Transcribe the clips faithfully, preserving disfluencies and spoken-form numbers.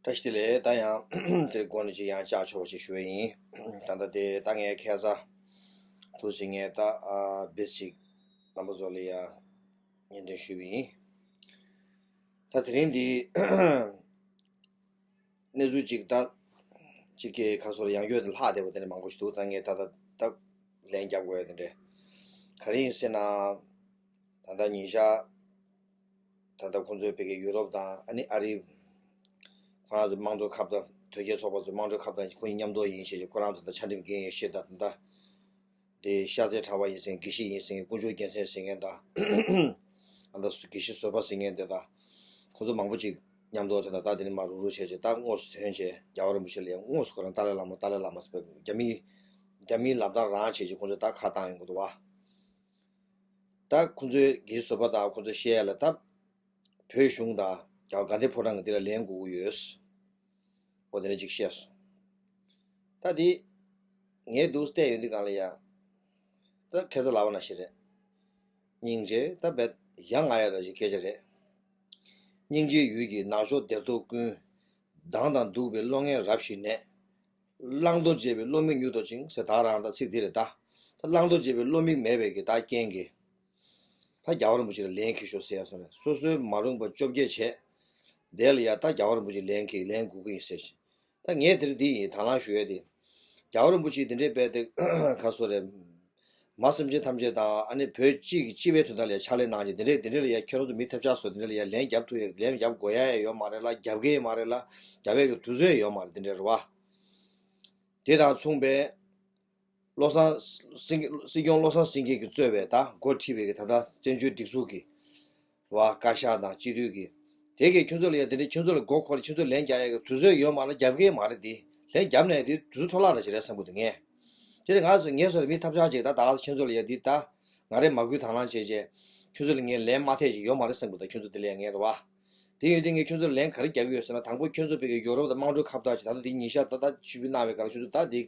བཀྲ་ཤིས་བདེ་ལེགས། ད་ཡང་དེར་འགོ་ནས་ཅིག་ཡང་བཅར་ཆོག་པ་ཅིག་ཞུ་ཡ་ཡིན། ད་ལྟ་དེ་ད་ངས་ཁ་སང་ཐུགས་རྗེ་ངས་ད་ཨ་བེད་ཅིག་རྣམ་པ་ཚོ་ལ་ཡ་སྙན་སྒྲོན་ཞུས་པ་ཡིན། ད་དེ་རིང་འདི་གནས་ཚུལ་ཅིག་ད་ཅིག་གི་ཁ་སོར་ཡང་བསྐྱར་ལྷག་བསྡད་པ་དེ་འདྲ་མང་པོ་ཞིག་འདུག་ད་ངས་ད་ད་ད་ལན་རྒྱབ་དགོས་ཡ་དེ་འདྲ་ག་རེ་ཡིན་ཟེར་ན། ད་ལྟ་ཉིན་ཞག་ད་ལྟ་ཁོང་ཚོའི་བོད་ཀྱི་ཡུ་རོབ་དང་ཨ་ནི་ཨ་རི། ཁོ་རང་ཚོའི་དམངས་གཙོའི་ཁ་བརྡ། དོལ་རྒྱལ་ཚོགས་པ་ཚོའི་དམངས་གཙོའི་ཁ་བརྡ་ཁོ་གཉིས་མཉམ་དུ་ཡིན་ཞེས་ཁོ་རང་ཚོ་ད་ཆ་འགྲིམ་མཁན་ཡིན་ཞེས་ད་ད་ལྟ། དེ་ཤར་རྩེ་གྲྭ་པ་ཡིན་ཟེར་མཁན། དགེ་བཤེས་ཡིན་ཟེར་མཁན། དཀོན་མཆོག་རྒྱལ་མཚན་ཟེར་མཁན་དང་། ཨ་ད་དགེ་བཤེས་བཟོད་པ་ཟེར་མཁན་དེ་དང་། ཁོ་ཚོ་མང་པོ་ཅིག་མཉམ་དུ་དེ་ད་ད་དེ་ནས་མར་རུག་རུག་བྱས་བྱས་ད་དངོས་སུ་ཐོན་བྱས་རྒྱལ་བ་རིན་པོ་ཆེ་ལ་ཡང་དངོས་སུ་ཁོ་རང་ཏཱ་ལའི་བླ་མ་ཏཱ་ལའི་བླ་མ་ཟེར་བའི་རྒྱ་མིའི་རྒྱ་མིའི་ལབ་སྟངས་རང་བྱས་བྱས་ཁོ་ཚོས་ད་ཁ་བཏང་ཡོང་གི་འདུག་བ། ད་ཁོ་ཚོའི་དགེ་བཤེས་བཟོད་པ་དང་ཁོ་ཚོས་བཤད་ཡ་ལ་ད་བོད་གཞུང་དང་རྒྱལ་བ་དགའ་ལྡན་ཕོ་བྲང་གི་འདི་ལ་ལན་དགོས་ཀྱི་ཡོད། འོ་དེ་འདྲ་ཅིག་བཤད་སོང་། ད་འདི་ངས་འདུག་བལྟས་ཡོང་དུས་སྒང་ལ་ཡ། ད་ཁྱེད་ཚོ་ལབ་པ་ནང་བཞིན་རེད། སྙིང་རྗེ་ད་བེད་ཡ་ང་ཡ་ར་ཅིག་སྐད་ཆ་རེད། སྙིང་རྗེའི་ཡུལ་གྱི་ནག་ཕྱོགས་སྡེར་གཏོགས་ཀུན། སྡང་དང་གདུག་པའི་བློ་ངན་རབ་ཞིག་ནས། བླང་དོར་བྱས་པའི་བློ་མིག་མྱུར་དུ་བཅིངས་ཟེར། ད་རང་ད་ཚིག་འདི་རེད་ད། ད་བླང་དོར་བྱས་པའི་བློ་མིག་མེད་པའི་གི་ད་རྐྱེན་གྱིས། ད་རྒྱལ་བ་རིན་པོ་ཆེ་ལ་ལན་འཁེལ་ཤོག་ཟེར་ཡ་སོང་རེད། སོ་སོའི་མ་རུངས་པ་བཅོ་བརྒྱད་བྱས། དེ་ལ་ཡ་ད་རྒྱལ་བ་རིན་པོ་ཆེ་ལན་འཁེལ་ལན་དགོས་ཀྱི་ཡིན་ཟེར། ད་ངས་དེར་འདི་ཡིན་དང་བླངས་ཞུ་ཡ་དེ། རྒྱལ་བ་རིན་པོ་ཆེ་འདི་འདྲའི་དཔེ་དེ་ཁ་སོ་རེད། མ་སེམས་ཅན་ཐམས་ཅད་དང་ཨ་ནི་བོད་སྤྱི་གི་སྤྱི་པའི་དོན་དག་ལ་ཕྱག་ལས་གནང་རྗེས་འདི་འདྲའི་འདི་འདྲའི་ལ་ཡ་ཁྱེད་རང་ཚོ་མི་ཐབས་ཆག་སོ་འདི་འདྲའི་ལ་ཡ་ལན་རྒྱབ་ཐུབ་ཡ་ལན་རྒྱབ་དགོས་ཡ་ཡ་ཡོད་མ་རེད་ལ། རྒྱབ་ཀྱི་མ་རེད་ལ། རྒྱབ་ཡ་གི་དུས་ཚོད་ཡོད་མ་རེད། འདི་འདྲའི་རེད་བ། དེ་དང་མཚུངས་པའི་བློ་བཟང་སེང་སྲིད་སྐྱོང་བློ་བཟང་སེང་གེ་གིས་གཙོས་པའི་ད་འགོ་ཁྲིད་པའི་གི་ད་ལྟ་བཙན་བྱོལ་སྒྲིག་འཛུགས་ཀྱི་བ་བཀའ་ཤག་དང་སྤྱི་འཐུས་ཀྱི། དེ་གས་ཁྱོད་ཚོ་ལ་ཡ་དེ་འདྲའི་ཁྱོད་ཚོ་ལ་མགོ་འཁོར་ཁྱོད་ཚོ་ལན་རྒྱག་ཡ་གི་དུས་ཚོད་ཡོད་མ་རེད། རྒྱབ་ཀྱི་མ་རེད། དེ་ལན་རྒྱབ་ནས་དེ་དུས་ཚོད་འཕྲོ་བརླག་ར་ཞིག་རེད་བསམ་གི་འདུག་ངས། དེ་ནས་ང་ཚོ་ངས་སོ་རེ་མི་ཐབས་ཆག་ཅིག་ད་ད་ཁྱོད་ཚོ་ལ་ཡ་འདི་ད་ང་རེ་མ་སྐུལ་དང་བླངས་བྱས་རྗེས་ཁྱོད་ཚོ་ལ་ངས་ལན་མ་ཐེབས་ཅིག་ཡོད་མ་རེད་བསམ་གི་འདུག་ཁྱོད་ཚོ་དེ་ལ་ཡ་ངས་རེད་བ། དེ་ཡོད་དུས་ངས་ཁྱོད་ཚོར་ལན་ག་རེ་རྒྱག་གི་ཡོད་ཟེར་ན། དང་པོ་ཁྱོད་ཚོ་བོད་ཀྱི་ཡོ་རོབ་དང་དམངས་ཁྲོད་ཁ་བརྡ་ཅིག་ད་ལྟ་འདི་ཉིན་ཞག་ད་ལྟ་ཆུ་བི་གནང་བའི་སྐབས་ཁྱོད་ཚོ་ད་འདི་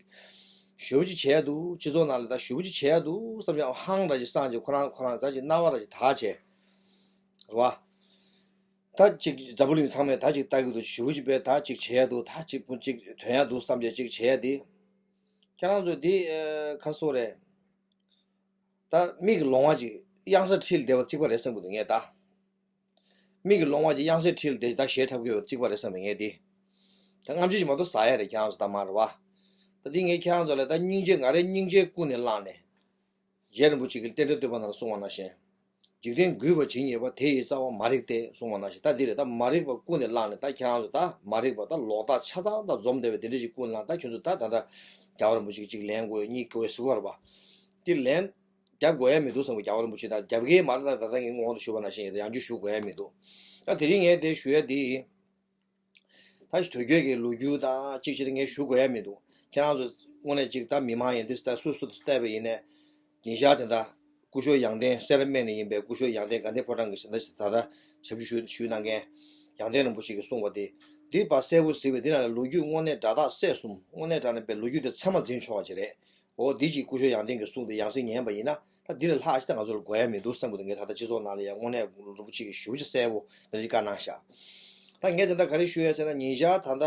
ཞེ་པོ་ཅིག་བྱེད་ཡ་འདུག་སྤྱི་ཚོགས་ནང་ལ་ད་ཞེ་པོ་ཅིག་བྱེད་ཡ་འདུག་བསམ་ཡ་ཧང་འདྲ་ཅིག་སངས་ཅིག་ཁོ་རང་ཁོ་རང་ད་ཅིག་རྣ་བ་འདྲ་ཅིག་དག་བྱས། རེད་བ། ད་ཅིག་འཛམ་བུ་གླིང་ཚང་མས་ད་ཅིག་ལྟ་གི་འདུག་ཞེ་པོ་ཅིག་བས་ད་ཅིག་བྱེད་ཡ་འདུག་ད་ཅིག་པུ་ཅིག་ཐོན་ཡ་འདུག་བསམ་བྱས་ཅིག་བྱེད་ཡ་འདི། ཁྱེད་རང་ཚོ་འདི་ཨ་ག་སོ་རེད། ད་མིག་གི་ལོང་བ་ཅིག་གཡང་ས་འཁྲིལ་བསྡད་པ་གཅིག་པ་རེད་བསམ་གི་འདུག་ངས་ད། མིག་གི་ལོང་བ་ཅིག་གཡང་སར་འཁྲིལ་ཏེ་ད་ཞལ་འཁྲབ་ཀྱི་ཡོད་གཅིག་པ་རེད་བསམ་པའི་ངས་འདི། ད་རྔམ་བརྗིད་ཅིག་མ་གཏོགས་ཟ་ཡ་རེད་ཁྱེད་རང་ཚོ་ད་མ་རེད་བ། ད་འདི་ངས་ཁྱེད་རང་ཚོ་ལ་ད་སྙིང་རྗེ་ང་རའི་སྙིང་རྗེ་ཀུན་ནས་བླངས་ནས། རྗེ་རིན་པོ་ཆེ་གིས་རྟེན་འབྲེལ་བསྟོད་པ་ནང་ལ་གསུངས་པ་ནང་བཞིན། འཇིག་རྟེན་རྒུད་པ་ཇི་སྙེད་པ། དེ་ཡི་རྩ་བ་མ་རིག་སྟེ། གསུངས་པ་ནང་བཞིན་ད་འདི་རེད། ད་མ་རིག་པ་ཀུན་ནས་བླངས་ནས་ད་ཁྱེད་རང་ཚོ་ད་མ་རིག་པ་ད་ལོག་ལྟ་ཆ་ཚང་ད་འཛོམས་བསྡད་པའི་དེ་འདྲ་ཞིག་ཀུན་བླངས། ད་ཁྱོད་ཚོ་ད་ད་ད་རྒྱལ་བ་རིན་པོ་ཆེ་གིས་གཅིག་ལན་དགོས་གཉིས་དགོས་ཟེར་བ་རེད་བ། འདི་ལན། རྒྱབ་དགོས་ཡ་མི་འདུག་བསམ་གི་རྒྱལ་བ་རིན་པོ་ཆེ་དང་རྒྱབ་ཀྱི་མ་རེད། ད་ད་ལྟ་ངས་སྔོན་དུ་ཞུས་པ་ནང་བཞིན་ཡང་བསྐྱར་ཞུ་དགོས་ཡ་མི་འདུག་ད་དེ་རིང་ངས་དེ་ཞུ་ཡ་དེ། ད་དོལ་རྒྱལ་གྱི་ལོ་རྒྱུས་དང་གཅིག་བྱས་ཏེ་ངས་ཞུ་དགོས་ཡ་མི་འདུག་ཁྱེད་རང་ཚོ་དངོས་གནས་གཅིག་ད་མི་མང་ཡིན་དུས་ད་སུ་སུ་དུ་བལྟས་པ་ཡིན་ནས། ཉིན་ཞག་དེ་འདྲ་སྐུ་ཞབས་ཡང་སྟེང་སེ་ར་སྨད་ནས་ཡིན་པའི་སྐུ་ཞབས་ཡང་སྟེང་དགའ་ལྡན་ཕོ་བྲང་གི་ད་ལྟ་ད་ལྟ་ཞབས་ཞུ་ཞུ་ཞུ་གནང་མཁན་ཡང་སྟེང་རིན་པོ་ཆེ་གིས་གསུངས་པ་དེ། འདི་ཕར་གསལ་པོ་གཟིགས་པའི་འདི་ནང་ལ་ལོ་རྒྱུས་དངོས་གནས་སྒྲ་དག་གསལ་གསུམ་དངོས་གནས་དྲང་གནས་པའི་ལོ་རྒྱུས་དེ་ཚད་མ་འཛིན་ཆོག་པ་ཅིག་རེད། འོ་འདི་ཅིག་སྐུ་ཞབས་ཡང་སྟེང་གིས་གསུངས་ཏེ་ཡང་སེ་ཉན་པ་ཡིན་ན་ད་འདི་ལས་ལྷག་ཅིག་ད་ང་ཚོ་ལ་དགོས་ཡ་མི་འདུག་བསམ་གི་འདུག་ངས་ད་ལྟ་སྤྱི་ཚོགས་ནང་ལ་ཡང་དངོས་གནས་རིན་པོ་ཆེ་གིས་ཞེ་པོ་ཅིག་གསལ་པོ་འདི་འདྲ་ཅིག་བཀའ་གནང་ཤག་ད་ངས་དེ་འདྲ་ག་རེ་ཞུ་ཡ་ཟེར་ན་ཉིན་ཞག་ད་ལྟ་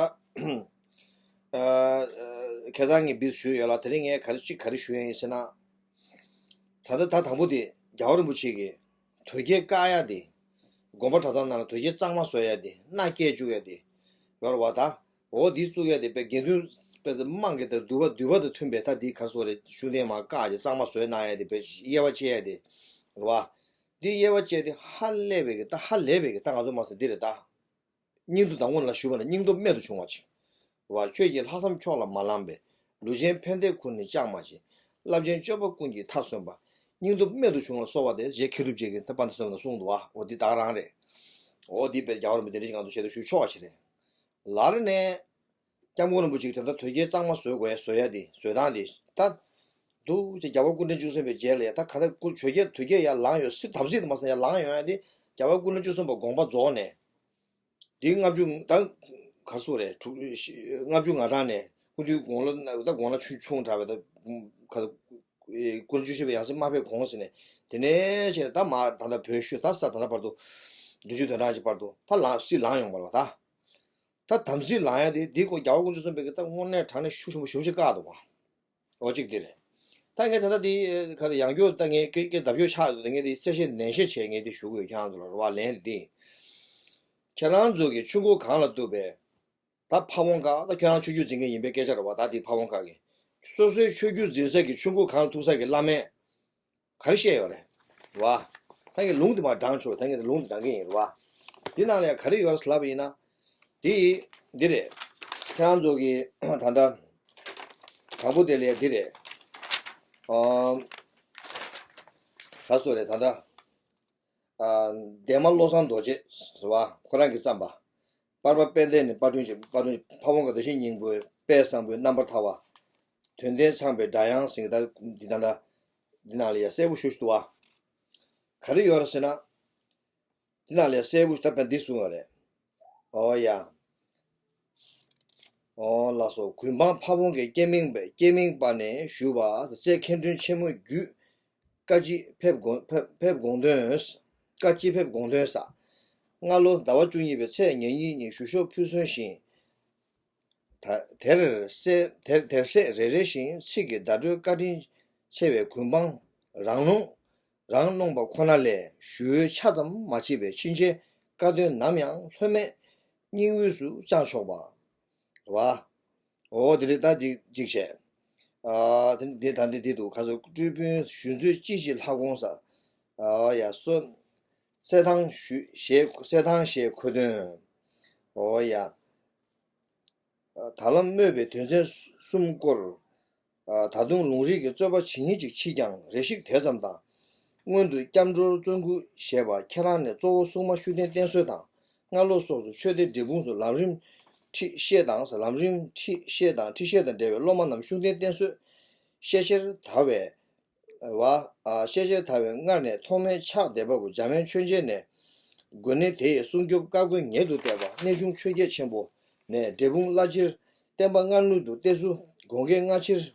ཨ་ཨ་ཁ་སང་ངས་བིས་ཞུས་ཡོད་ལ། དེ་རིང་ངས་ག་རེ་ཅིག་ག་རེ་ཞུ་ཡ་ཡིན་ཟེར་ན། ད་ལྟ་ད་དང་པོ་དེ་རྒྱལ་བ་རིན་པོ་ཆེ་གིས་དོལ་རྒྱལ་བཀག་ཡ་དེ། དགོན་པ་གྲྭ་ཚང་ནང་ལ་དོལ་རྒྱལ་གཙང་མ་བཟོ་ཡ་དེ་མནའ་སྐྱེལ་བཅུག་ཡ་དེ་ཡོད་རེད་བ་ད། འོ་འདི་བཙུགས་ཡ་དེ་དཔེ་དགེ་འདུན་དཔེ་དམངས་ཀྱི་དང་འདུལ་བ་འདུལ་བ་དང་མཐུན་པའི་ད་འདི་ག་རེ་ཟེར་རེད། ཤུགས་ལྡན་མ་བཀག་ཅིག་གཙང་མ་བཟོས་གནང་ཡ་དེ་དཔེ་དབྱེ་བ་ཕྱེ་ཡ་དེ་རེད་བ། འདི་དབྱེ་བ་ཕྱེ་དེ་ཧ་ལས་པའི་གི་ད་ཧ་ལས་པའི་གི་ད་ང་ཚོ་མ་ཟེར་འདི་རེད་ད། སྙིང་སྟོབས་དང་སྔོན་ལ་ཞུ་བ་ན་སྙིང་སྟོབས་རྨད་དུ་བྱུང་བ་ཅིག །བ་ཁྱོད་ཀྱིས་ལྷག་བསམ་ཕྱོགས་ལ་མ་བླངས་པས། ལུས་ཅན་ཕན་བདེ་ཁུར་ནས་བཅངས་མ་བྱས། རླབས་ཆེན་སྤྱོད་པ་ཀུན་གྱི་མཐར་སོན་པ། སྙིང་སྟོབས་རྨད་དུ་བྱུང་ལ་གསོལ་བ་འདེབས། ཞེས་མཁས་གྲུབ་རྗེ་གིས་ད་པཎྜི་ཏ་གསུམ་ལ་གསུངས་འདུག་བ། འོ་འདི་ད་ག་རང་རེད། འོ་འདི་དཔེ་རྒྱལ་བ་རིན་པོ་ཆེ་འདི་འདྲ་ཞིག་ང་ཚོ་ཆེད་དུ་ཞུ་ཆོག་པ་ཞིག་རེད། ལར་ནས། སྐྱབས་མགོན་རིན་པོ་ཆེ་གིས་ད་ལྟ་དོལ་རྒྱལ་གཙང་མ་བཟོ་དགོས་ཡ་བཟོ་ཡ་དེ་བཟོ་སྟངས་དེ་ད། འདུག་ཅེས་རྒྱལ་བ་སྐུ་ཕྲེང་བཅུ་གསུམ་པའི་རྗེས་ལ་ཡ་ད་ག་ད་སྐུ་དོལ་རྒྱལ་དོལ་རྒྱལ་ཡར་ལངས་ཡོང་སྲིད་དམ་སྲིད་དུ་མ་སོང་ཡར་ལངས་ཡོང་ཡ་དེ། རྒྱལ་བ་སྐུ་ཕྲེང་བཅུ་གསུམ་པ་དགོངས་པ་རྫོགས་ནས། འདི་ལྔ་བཅུ་ད་ག་སུ་རེད་དྲུག་ལྔ་བཅུ་ང་གྲངས་ནས་སྐུ་མདུན་དགུང་ལོ་ད་དགུང་ལོ་ཆུང་ཆུང་དྲགས་པའི་ད་ག་ད་སྐུ་ཕྲེང་བཅུ་བཞི་པའི་ཡང་སྲིད་མ་ཕེབས་གོང་ཟེར་ནས་དེ་ནས་བྱས་ནས་ད་མ་ད་ལྟ་བོད་ཤུལ་ད་ས་ད་ལྟ་བར་དུ་བདུན་ཅུ་དོན་གྲངས་ཀྱི་བར་དུ་ད་ལངས་སྲིད་ལངས་ཡོང་བ་རེད་བ་ད། ད་དམ་ཚིག་ལངས་ཡ་དེ་འདི་ཁོ་རྒྱལ་བ་དཀོན་མཆོག་གསུམ་པའི་གི་ད་དངོས་གནས་དྲང་གནས་ཤུགས་ཆེན་པོ་ཞེ་པོ་ཅིག་བཀག་འདུག་བ། འོ་གཅིག་དེ་རེད། ད་ངས་ད་ལྟ་འདི་ག་རེ་ཡང་བསྐྱར་ད་ངས་སྐད་སྐད་བརྡབ་གཅོད་ཆགས་འདུག་ད་ངས་འདི་གསལ་བཤད་ནན་བཤད་བྱས་ངས་འདི་ཞུ་དགོས་ཁྱེད་རང་ཚོ་ལ་རེད་བ། ལན་འདི། ཁྱེད་རང་ཚོ་གི་ཆུ་འགོ་གང་ལ་གཏུགས་པའི། ད་ཕ་བོང་ཁ་ད་ཁྱོད་རང་ཆོས་བརྒྱུད་འཛིན་མཁན་ཡིན་པའི་སྐད་ཆ་རེད་བ། ད་འདི་ཕ་བོང་ཁ་གི། སོ་སོའི་ཆོས་བརྒྱུད་འཛིན་ས་གི་ཆུ་འགོ་གང་ལ་གཏུགས་ས་གི་བླ་མས། ག་རེ་བཤད་ཡོད་རེད། རེད་བ། ད་ངས་ལུང་དེ་མར་དྲངས་ཆོག་ད་ངས་ལུང་དེ་དྲངས་ཀྱི་ཡིན་རེད་བ། འདི་ནང་ལ་ཡང་ག་རེ་ཡོད་རེད་ལབ་པ་ཡིན་ན། འདི་འདི་རེད། ཁྱེད་རང་ཚོ་གི་ད་ལྟ་དང་པོ་དེ་ལ་ཡང་འདི་རེད། ཨ། ག་སོ་རེད་ད་ལྟ། ཨ། འདན་མ་བློ་བཟང་རྡོ་རྗེ་ཟེར་བ་ཁོ་རང་གིས་བརྩམས་པ། པར་པ་དཔལ་ལྡན་ནས་པར་སྐྲུན་བྱས། པར་སྐྲུན་བྱས། ཕ་བོང་ཁ་བདེ་ཆེན་སྙིང་པོའི་དཔལ་བཟང་པོའི་རྣམ་པར་ཐར་བ། དོན་ལྡན་ཚངས་པའི་སྒྲ་དབྱངས་ཟེར་གྱི་ད་འདི་ད་ལྟ། འདི་ནང་ལ་ཡ་གསལ་པོ་ཞུ་ཞུ་འདུག་བ། ག་རེ་ཡོད་རེད་ཟེར་ན། འདི་ནང་ལ་ཡ་གསལ་པོ་ཞུ་ད་བན་འདི་གསུང་བ་རེད། ཨོ་ཡ། ཨོ་ལགས་སོ། གུས་འབངས་ཕ་བོང་ཁའི་སྐྱེ་དམན་པ། སྐྱེ་དམན་པ་ནས་ཞུས་པ། རྩེ་མཁན་སྤྲུལ་ཆེན་མོ་བརྒྱུད། བཀའ་སྤྱི་ཕེབས་དགོངས་ཕེབས་ཕེབས་དགོངས་དོན། བཀའ་སྤྱི་ཕེབས་དགོངས་དོན་ས། སྔ་ལོ་ཟླ་བ་བཅུ་གཉིས་པའི་ཚེས་ཉེར་གཉིས་ཉིན་ཞུ་ཤོག་ཕུལ་སོན་བཞིན། ད་དེར་སྲས་དེར་དེར་སྲས་རེ་རེ་བཞིན་ཚིག་གི་བརྡ་སྤྲོད་བཀའ་དྲིན་ཆེ་བའི་གུས་འབངས་རང་གནོང་རང་གནོང་པ་ཁོ་ན་ལས་ཞུ་འོས་ཆ་ཙམ་མ་མཆིས་པའི་ཕྱིན་ཆད་བཀའ་དོན་ནམ་ཡང་ལྷོད་མེད་སྙིང་དབུས་སུ་བཅངས་ཆོག་པ། རེད་བ། འོ་དེ་རེད། ད་འདི་གཅིག་བྱས། ཨ། དེ་འདི་ད་འདི་འདི་འདུག་ག་ཚོད་སྤྲུལ་དཔོན་གཞོན་ཚོས་ཅི་ཞིག་ལྷ་དགོངས་ས། ཨ་ཡ། སོ། གསེར་ཐང་ཞུ་ཞེས་གསེར་ཐང་ཞེས་འཁོད་དོན། འོ་ཡ། ད་ལམ་སྨོས་པའི་དོན་ཚན་གསུམ་སྐོར། ད་དུང་ལུང་རིགས་ཀྱི་རྩོད་པ་ཇི་སྙེད་ཅིག་མཆིས་ཀྱང་རེ་ཞིག་དེ་ཙམ་དང་། སྔོན་དུ་སྐྱབས་འགྲོར་བརྩོན་འགུག་བྱས་པ་ཁྱེད་རང་ནས་གཙོ་བོ་སྲུང་མ་ཤུགས་ལྡན་བསྟེན་གསོལ་དང་། སྔ་ལོ་སོགས་སུ་ཆོས་སྡེ་འབྲས་སྤུངས་སུ་ལམ་རིམ་ཁྲིད་བཤད་དང་། ལམ་རིམ་ཁྲིད་བཤད་དང་ཁྲིད་བཤད་དང་འབྲེལ་བའི་སློབ་མ་རྣམས་ཤུགས་ལྡན་བསྟེན་གསོལ། ཤས་ཆེར་དར་བའི། བ། ཨ། ཤས་ཆེར་དར་བའི་སྔར་ནས་ཐོག་མའི་ཕྱག་འདེབས་པ་པོ་འཇམ་དབྱངས་ཆོས་མཆེད་ནས། དགོན་གནས་དེ་ཡི་སྲུང་སྐྱོབ་བཀའ་བཀོད་ཉེ་དུ་གཏད་པ་གནས་ཆུང་ཆོས་རྒྱལ་ཆེན་པོ་ནས་འབྲས་སྤུངས་བླ་སྤྱིར་བསྟན་པ་སྔར་མུས་སུ་གཏད་ཚུལ་དགོངས་འགལ་སྔ་ཕྱིར།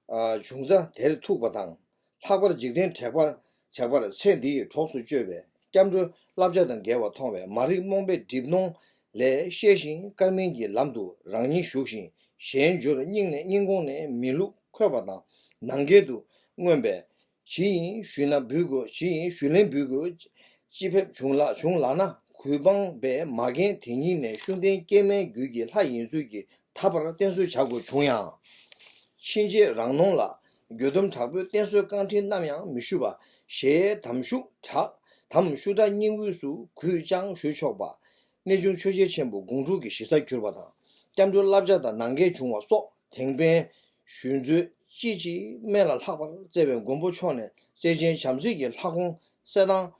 ཨ། བྱུང་ཚ་དེར་ཐུག་པ་དང་། ལྷག་པར་འཇིག་རྟེན་དྲེགས་པ་དྲེགས་པར་ཚེ་འདིའི་གྲོགས་སུ་གཅོད་པའི་སྐྱབས་འགྲོའི་བསླབ་བྱ་དང་འགལ་བ་མཐོང་བས་མ་རིག་རྨོངས་པའི་གྲིབ་གནོན་ལས་བཤེས་ཤིང་དཀར་མིན་གྱི་ལམ་དུ་རང་ཉིད་ཞུགས་ཤིང་གཞན་འབྱོར་སྙིང་ནས་སྙིང་ཁོང་ནས་མི་བསླུ་འཁོད་པ་དང་ནང་འགལ་དུ་མངོན་པས། ཇི་ཡིན་ཞུས་ན་འབུལ་དགོས། ཇི་ཡིན་ཞུས་ལན་འབུལ་དགོས། ཅི་ཕེབས་བྱུང་ལ་བྱུང་ལགས་ན་གུས་འབངས་པས་མ་རྒན་དེ་ཉིད་ནས་ཤུགས་ལྡན་སྐྱེ་དམན་རྒྱུད་ཀྱི་ལྷ་ཡིན་ཚུལ་གྱིས་ད་བར་བསྟེན་གསོལ་བྱ་དགོས་བྱུང་ཡང་། ཕྱིན་ཆད་རང་གནོང་ལ་འགྱོད་སྡོམ་དྲག་པོས་བསྟེན་གསོལ་བཀའ་དྲིན་ནམ་ཡང་མི་ཞུ་བ་ཞེས་དམ་ཤུགས་དྲག་དམ་ཤུགས་དྲག་སྙིང་དབུས་སུ་གུས་ཀྱང་ཞུ་ཆོག་པ། གནས་ཆུང་ཆོས་རྒྱལ་ཆེན་པོ་དགོངས་གྲུབ་ཀྱི་གཞི་རྩར་གྱུར་པ་དང་། སྐྱབས་འགྲོའི་བསླབ་བྱ་དང་ནང་འགལ་བྱུང་བ་སོགས་དེང་ཕན་གཞོན་ཚོས་ཅི་ཅིག་སྨན་ལ་ལྷག་པར་བརྩེ་བའི་མགོན་པོ་མཆོག་ནས་བརྩེ་ཆེན་བྱམས་བརྩེ་གི་ལྷ་དགོངས་གསལ་དྭངས།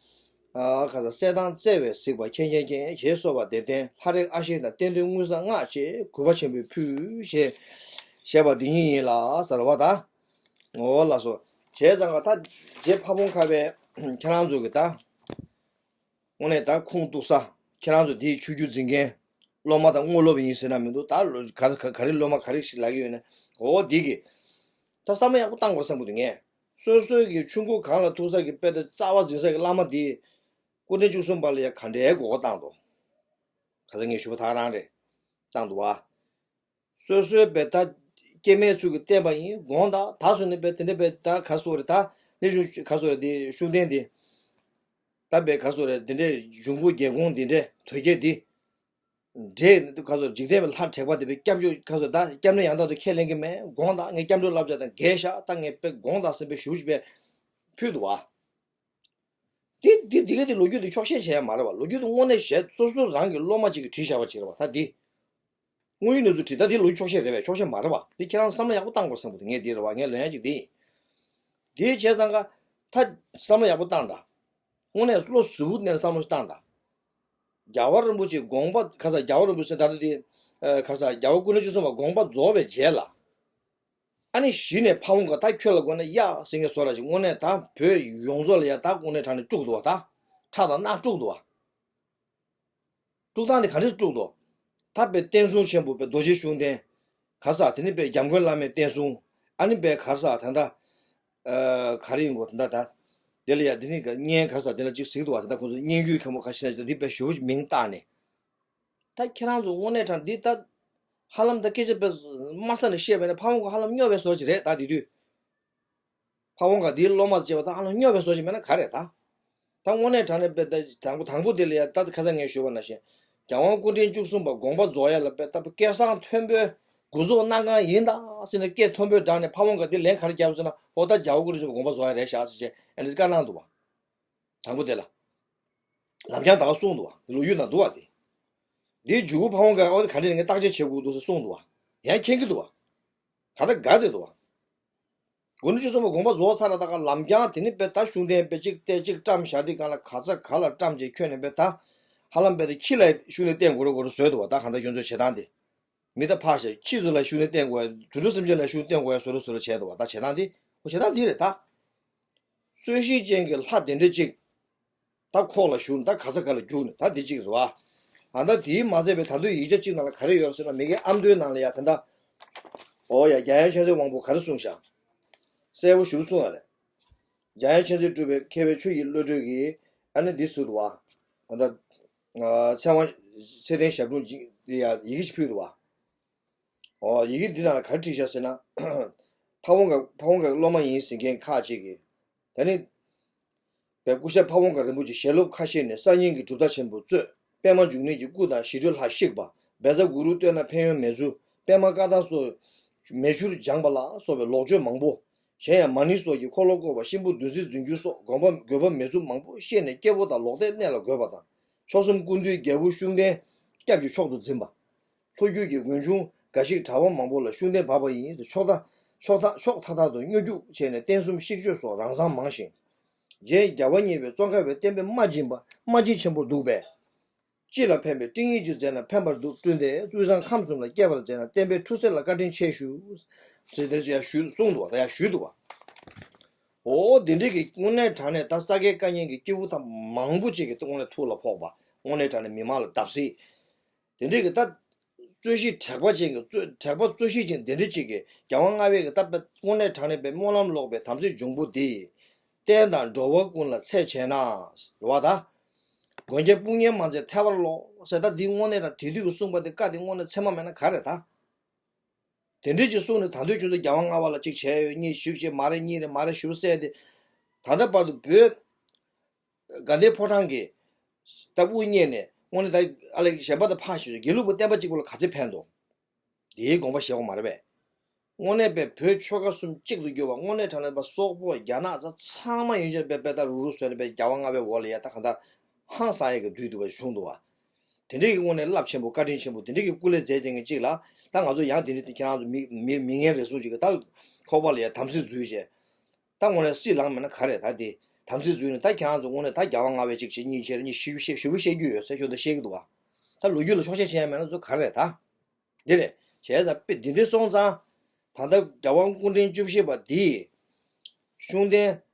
ཨ། ཁ་ས་གསལ་དྭངས་བརྩེ་བས་གཟིགས་པ་མཁྱེན་མཁྱེན་མཁྱེན་ཞེས་གསོལ་བ་འདེབས་ལྡན་ལྷ་རིགས་ཨ་ཤེ་དང་རྟེན་འབྲེལ་མངོན་གསལ་སྔགས་ཀྱི་གུས་པ་ཆེན་པོས་ཕུལ་ཞེས་བཤད་པ་འདི་ཉིད་ཡིན་ལ་ཟེར་བ་དང་། འོ་ལགས་སོ། བྱས་ཙང་ཀ་ད་རྗེ་ཕ་བོང་ཁ་པས་ཁྱེད་རང་ཚོ་གི་ད། དངོས་གནས་ད་ཁུངས་གཏུགས་ས། ཁྱེད་རང་ཚོ་འདིའི་ཆོས་བརྒྱུད་འཛིན་མཁན། སློབ་མ་དང་དངོས་སློབ་ཡིན་ཟེར་ན་མི་འདུག་ད་ལོ་ག་ག་ག་རེ་སློབ་མ་ག་རེ་ཞིག་ལབ་ཀྱི་ཡོད་ན། འོ་འདི་གི། ད་བསམ་བློ་ཡག་པོ་བཏང་དགོས་བསམ་གྱི་འདུག་ངས། སོ་སོའི་གི་ཆུ་འགོ་གང་ལ་ཐུག་ས་གི་དཔེ་ད་རྩ་བ་འཛིན་ས་གི་བླ་མ་འདི། སྐུ་ཕྲེང་བཅུ་གསུམ་པ་ལ་ཡ་ག་འདྲའི་གོ་བ་བཏང་འདུག་ག་ཚོད་ངས་ཞུ་བ་ད་རང་རེད། བཏང་འདུག་བ། སོ་སོའི་བེ་ད་སྐྱེ་དམན་ཚུལ་གྱིས་བསྟན་པ་ཡིན་དགོངས་དག་ད་སོ་ནི་བེ་དེ་འདྲ་བེ་ད་ག་སོ་རེད་ད་ནི་གཞུང་ག་སོ་རེད་དེ་ཤུགས་ལྡན་དེ། ད་བེ་ག་སོ་རེད་དེ་འདྲའི་འབྱུང་པོ་རྒྱལ་ཁོངས་དེ་འདྲའི་དོལ་རྒྱལ་དེ། འདྲེ་ག་སོ་འཇིག་རྟེན་པའི་ལྷ་དྲེགས་པ་དེ་བེ་སྐྱབས་བཅོལ་ག་སོ་ད་སྐྱབས་གནས་ཡང་དག་ཏུ་ཁས་ལེན་གྱི་མེད་དགོངས་དག་ངས་སྐྱབས་འགྲོའི་བསླབ་བྱ་དང་འགལ་ཤག་ད་ངས་བེ་དགོངས་དག་ཟེར་བེ་ཞུ་ཞིག་བེ་ཕུལ་འདུག་བ། འདི་འདི་འདི་ག་འདི་ལོ་རྒྱུས་འདི་འཁྱོག་བཤད་བྱས་ཡ་མ་རེད་བ། ལོ་རྒྱུས་འདི་དངོས་གནས་བཤད་སོ་སོ་རང་གི་སློབ་མ་ཅིག་གིས་བྲིས་བཞག་པ་ཅིག་རེད་བ། ད་འདི་དངོས་ཡོད་གནས་ཚུལ་བྲིས། ད་འདི་ལོ་རྒྱུས་འཁྱོག་བཤད་རེད་བས། འཁྱོག་བཤད་མ་རེད་བ། འདི་ཁྱེད་རང་བསམ་བློ་ཡག་པོ་བཏང་དགོས་བསམ་གི་འདུག་ངས་འདི་རེད་བ། ངས་ལན་ཡ་ཅིག་འདི་ཡིན། འདི་བྱས་ཙང་ཀ་ད་བསམ་བློ་ཡག་པོ་བཏང་དང་། དངོས་གནས་བློ་གཟུ་བོ་གནས་བསམ་བློ་ཞིག་བཏང་དང་། རྒྱལ་བ་རིན་པོ་ཆེ་དགོངས་པ་ག་ས་རྒྱལ་བ་རིན་པོ་ཆེ་ད་ལྟ་འདི་ག་ས་རྒྱལ་བ་སྐུ་ཕྲེང་བཅུ་གསུམ་པ་དགོངས་པ་རྫོགས་པའི་རྗེས་ལ། ཨ་ནི་གཞི་ནས་ཕ་བོང་ཁ་ད་ཁྱོད་ལ་དགོས་ན་ཡ་ཟེར་མཁན་བཟོ་འདྲ་ཅིག་དངོས་གནས་ད་བོད་ཡོངས་རྫོགས་ལ་ཡ་ད་དངོས་གནས་དྲང་གནས་དཀྲུགས་འདུག་བ། ད་ཁྲག་དང་རྣག་དཀྲུགས་འདུག་བ། དཀྲུགས་སྟངས་དེ་ག་འདྲ་དཀྲུགས་འདུག་ད་དཔེ་བསྟན་སྲུང་ཆེན་པོ་དཔེ་རྡོ་རྗེ་ཤུགས་ལྡན། ག་ས་དེ་ནི་དཔེ་འཇམ་མགོན་བླ་མའི་བསྟན་སྲུང་། ཨ་ནི་དཔེ་ག་ས་ད་ད། ཨ། ག་རེ་ཡིན་གོ་ད་ད་ད། དེ་ལ་ཡ་དེ་ནི་ག་སྙན་ག་ས་དེ་ལ་ཅིག་གཟིགས་འདུག་བ། ད་ད་ཁོང་ཚོ་སྙན་བརྒྱུད་མཁན་པོ་ཁ་ཤས་ན་ཅིག་ད་འདི་དཔེ་ཞེ་པོ་ཅིག་མིང་བཏགས་ནས། ད་ཁྱེད་རང་ཚོ་དངོས་གནས་དྲང་འདི་ད་ཧ་ལམ་ད་སྐད་ཆ་དཔེ་དམའ་ས་ནས་བཤད་པ་ཡིན་ན་ཕ་བོང་ཁ་ཧ་ལམ་སྨྱོ་བའི་བཟོ་ཅིག་རེད་ད་དེ་དུས། ཕ་བོང་ཁ་འདིའི་སློབ་མ་བྱས་པ་ད་ཧ་ལམ་སྨྱོ་བའི་བཟོ་ཅིག་མེད་ན་ག་རེད་ད། ད་དངོས་གནས་དྲང་གནས་དཔེ་ད་དང་པོ་དང་པོ་དེ་ལ་ཡ་ད་ཁ་སང་ངས་ཞུས་པ་ནང་བཞིན། རྒྱལ་དབང་སྐུ་ཕྲེང་བཅུ་གསུམ་པ་དགོངས་པ་རྫོགས་ཡ་ལ་དཔེ་ད་སྐལ་བཟང་མཐོན་པོའི་འགོ་འཛུགས་གནང་མཁན་ཡིན་ད་ཟེར་ནས་སྐད་མཐོན་པོས་བསྒྲགས་ནས་ཕ་བོང་ཁ་འདི་ལན་ག་རེ་བརྒྱབ་ཟེར་ན། འོ་ད་རྒྱལ་བ་སྐུ་ཕྲེང་བཅུ་གསུམ་པ་དགོངས་པ་རྫོགས་ཡ་རེད་ཤག་ཟེར་བྱས་ཨ་ནི་བཀའ་གནང་འདུག་བ། དང་པོ་དེ་ལ། ལམ་རྒྱང་ད་ག་གསུངས་འདུག་བ། ལོ་རྒྱུས་ནང་འདུག་བ་དེ། འདིའི་མཇུག་གུ་ཕ་བོང་ཁ་འོ་དེ་ག་འདྲ་ཡིན་ངས་བརྟག་དཔྱད་བྱེད་དགོས་འདུག་ཟེར་གསུངས་འདུག་བ། ཡང་མཁྱེན་གྱི་འདུག་བ། ག་ད་དགའ་བསྡད་འདུག་བ། དགུང་ལོ་བཅུ་གསུམ་པ་དགོངས་པ་རྫོགས་ཚར་ལ་ད་ག་ལམ་རྒྱང་དེ་ནི་དཔེ་ད་ཤུགས་ལྡན་དཔེ་གཅིག་ཏེ་གཅིག་བཀྲམ་བཞག་དུས་སྒང་ལ་ག་ཚ་ག་ལ་བཀྲམ་བྱས་ཁྱོན་ནས་དཔེ་ད་ཧ་ལམ་དཔེ་ད་ཁྱི་ལ་ཤུགས་ལྡན་བསྟན་དགོས་རེད་དགོས་རེད་བཟོས་འདུག་བ། ད་གང་ལྟར་ཁྱོད་ཚོའི་བྱེད་སྟངས་དེ། མི་ད་ཕག་ཤ་ཁྱི་ཚོ་ལ་ཤུགས་ལྡན་བསྟན་དགོས་ཡ། དུད་འགྲོ་སེམས་ཅན་ལ་ཤུགས་ལྡན་བསྟན་དགོས་ཡ་བཟོ་འདྲ་བཟོ་འདྲ་བྱས་འདུག་བ། ད་བྱེད་སྟངས་འདི་ཁོ་བྱེད་སྟངས་འདི་རེད་ད། གསོན་གཤིན་ཅན་གྱི་ལྷ་དེ་འདྲ་ཅིག་ད་ཁོག་ལ་ཞུགས་ནས་ད་ག་ས་ག་ལ་རྒྱུག་ནས་ད་འདི་གཅིག་རེད་བ། ཨ་ད་དེའི་མ་ཚད་པའི་ད་དུང་ཡིག་ཆ་གཅིག་ནང་ལ་ག་རེ་ཡོད་ཟེར་ན། མི་གའི་ཨ་མདོའི་ནང་ལ་ཡ་ད་ད། ཨོ་ཡ། རྒྱལ་ཡང་མཁྱེན་བརྩེ་དབང་པོ་ག་རེ་གསུངས་ཤག་གསལ་པོ་ཞིག་གསུངས་ཡ་རེད། རྒྱལ་ཡང་མཁྱེན་བརྩེས་སྒྲུབ་པའི་མཁས་པའི་ཆོས་ཀྱི་བློ་གྲོས་ཀྱིས་ཨ་ནི་འདི་ཟེར་འདུག་བ། ད་ད་ཚེ་དབང་ཚེ་བརྟན་ཞབས་དྲུང་ཡ་ཡི་གེ་ཞིག་ཕུལ་འདུག་བ། ཨོ་ཡི་གེ་འདི་ནང་ལ་ག་རེ་བྲིས་ཤག་ཟེར་ན། ཕ་བོང་ཁ་ཕ་བོང་ཁ་སློབ་མ་ཡིན་ཟེར་མཁན་ཁག་ཅིག་གིས། ད་ནི། བའི་སྐུ་ཞབས་ཕ་བོང་ཁ་རིན་པོ་ཆེ་ཞལ་སློབ་ཁ་ཤས་ནས་གསར་རྙིང་གི་གྲུབ་མཐའ་ཆེན་པོ་གཙོས་པད་མ་འབྱུང་གནས་ཀྱི་སྐུ་དང་ཞི་ཁྲོའི་ལྷ་གཤེགས་པ། བཛྲ་གུ་རུ་བསྟོད་ན་ཕན་ཡོན་མེ་ཆུ། པད་མ་བཀའ་ཐང་སོགས་མེ་ཆུར་སྦྱངས་པ་ལ་སོགས་པའི་ལོག་སྤྱོད་མང་པོ། གཞན་ཡང་མ་ཎི་སོགས་ཀྱི་འཁོར་ལོ་བསྐོར་བ། གཤིན་པོ་བདུད་རྩི་རྫུན་འགྱུར་སོགས་དགོས་པ་དགོས་པ་མེད་ཚུལ་མང་པོ་བཤད་ནས་སྐྱེ་བོ་དང་ལོག་ལྟའི་གནས་ལ་འགོད་པ་དང་། མཆོག་གསུམ་ཀུན་འདུས་རྒྱལ་པོ་ཤུགས་ལྡན་སྐྱབས་ཀྱི་མཆོག་ཏུ་འཛིན་པ། ལྷོ་རྒྱུད་ཀྱི་མགོན་ཆུང་འགའ་ཞིག་གྲྭ་པ་མང་པོ་ལ་ཤུགས་ལྡན་བབས་པ་ཡིན་ཟེར། ཕྱོགས་མཐའ་ཕྱོགས་མཐའ་ཕྱོགས་མཐའ་དག་ཏུ་སྨྱོ་རྒྱུག་བྱས་ནས་རྟེན་གསུམ་བཤིག་གཅོད་སོགས་རང་མཚང་མང་ཞིང་། རྗེ་རྒྱལ་བ་བརྙེས་པའི་ཙོང་ཁ་པའི་བསྟན་པའི་རྨ་འབྱིན་པ་རྨ་འབྱིན་ཆེན་པོར་འདུག་པས། སྤྱི་ལ་ཕན་པའི་སྤྲིང་ཡིག་ཅིག་མཛད་ན་ཕན་པར་འདུག། བསྐྲུན་ཏེ་དབུས་གཙང་ཁམས་གསུམ་ལ་སྐྱེ་བར་མཛད་ན་བསྟན་པའི་འཁྲུག་སེལ་ལ་བཀའ་དྲིན་ཆེ་ཞུ། ཟེར་དེ་ཡང་ཞུས་གསུངས་འདུག་བ། ད་ཡང་ཞུས་འདུག་བ། འོ་དེ་འདྲའི་གི་དངོས་གནས་དྲང་གནས་ད་ས་དགེ་བཀའ་རྙིང་གི་སྐྱེས་བུ་ད་མང་པོ་ཅིག་གི་དངོས་གནས་ཐུགས་ལ་ཕོག་པ། དངོས་གནས་དྲང་གནས་མི་མང་ལ་བརྡབ་གསིག། དེ་འདྲའི་གི་ད། རྩོད་གཞི་དྲེག་པ་ཅན་གྱི་རྩོད་དྲེག་པ་རྩོད་གཞི་ཅན་དེ་འདྲ་ཅིག་གིས་རྒྱལ་དབང་ལྔ་པའི་གི་ད་དཔེ་དངོས་གནས་དྲང་གནས་པའི་སྨོན་ལམ་ལོག་པའི་དམ་ཚིག་འབྱུང་པོ་འདི། བསྟན་དང་འགྲོ་བ་ཀུན་ལ་འཚེ་བྱས་ན། རེད་བ་ད། མགོན་སྐྱབས་དཔུང་གཉེན་མ་མཛད་ཐལ་བར་རློག་ཟེར། ད་འདི་དངོས་གནས་དྲང་དེ་དུས་ཀྱི་གསུངས་པ་འདི་བཀའ་འདི་དངོས་གནས་ཚད་མ་མེད་ན་ག་རེད་ད། དེ་འདྲ་ཅིག་གསུངས་ནས་ད་དུང་ཁྱོད་ཚོ་རྒྱལ་དབང་ལྔ་པ་ལ་ཅིག་བྱས་ཡོད་གཉིས་ཞུས་བྱས་མ་རེད་གཉིས་རེད་མ་རེད་ཞུ་བསད་དེ། ད་ལྟ་བར་དུ་བོད། དགའ་ལྡན་ཕོ་བྲང་གི་ད་དབུ་བརྙེས་ནས་དངོས་གནས་ད་ཨ་ལེ་གཞན་པ་དང་ཕར་ཞོག་དགེ་ལུགས་པ་བསྟན་པ་གཅིག་པུ་ལ་ག་ཚོད་ཕན་འདུག་དེའི་དགོངས་པ་བཞེས་དགོས་མ་རེད་པས། དངོས་གནས་པའི་བོད་ཆོལ་ཁ་གསུམ་གཅིག་ཏུ་གྱུར་པ་དངོས་གནས་དྲང་གནས་པ་སོག་པོ་རྒྱ་ནག་ཚ་ཚང་མ་ཡིན་ཕྱིར་པའི་པའི་ད་རུག་རུག་བཟོས་ནས་པའི་རྒྱལ་བ་ལྔ་པའི་འོག་ལ་ཡ་ད་གང་ལྟར་ཧང་སང་ཡས་ཀྱི་བསྡུས་འདུག་པ་བྱུང་འདུག་བ། དེ་འདྲའི་གི་དངོས་གནས་རླབས་ཆེན་པོ་བཀའ་དྲིན་ཆེན་པོ་དེ་འདྲའི་གི་སྐུ་ལས་མཛད་ཅན་གྱི་གཅིག་ལ་ད་ང་ཚོ་ཡང་དེ་འདྲའི་ཁྱེད་རང་ཚོ་མི་མི་མི་ངན་རེ་ཟུང་ཅིག་གི་ད་ཁོག་པ་ལ་ཡ་དམ་སྲི་འཛུལ་བྱས། ད་དངོས་གནས་སྲིད་ལངས་མེད་ན་ག་རེ་ད་དེ་དམ་སྲི་འཛུལ་ནས་ད་ཁྱེད་རང་ཚོ་དངོས་གནས་ད་རྒྱལ་བ་ལྔ་པའི་གཅིག་བྱེད་གཉིས་བྱེད་རེ་གཉིས་ཞུ་བཤད་ཞུ་བཤད་རྒྱུ་ཡོད་ཟེར་ཁྱོད་ཚོ་བཤད་ཀྱི་འདུག་བ། ད་ལོ་རྒྱུས་ལ་ཆོག་བཤད་བྱེད་ཡ་མེད་ན་ཚོ་ག་རེ་རེད་ད། འདི་རེད་བྱས་ཙང་དཔེ་འདི་འདྲ་སོང་ཙང་། ད་ལྟ་རྒྱལ་དབང་སྐུ་ཕྲེང་བཅུ་བཞི་པ་འདིས་ཤུགས་ལྡན་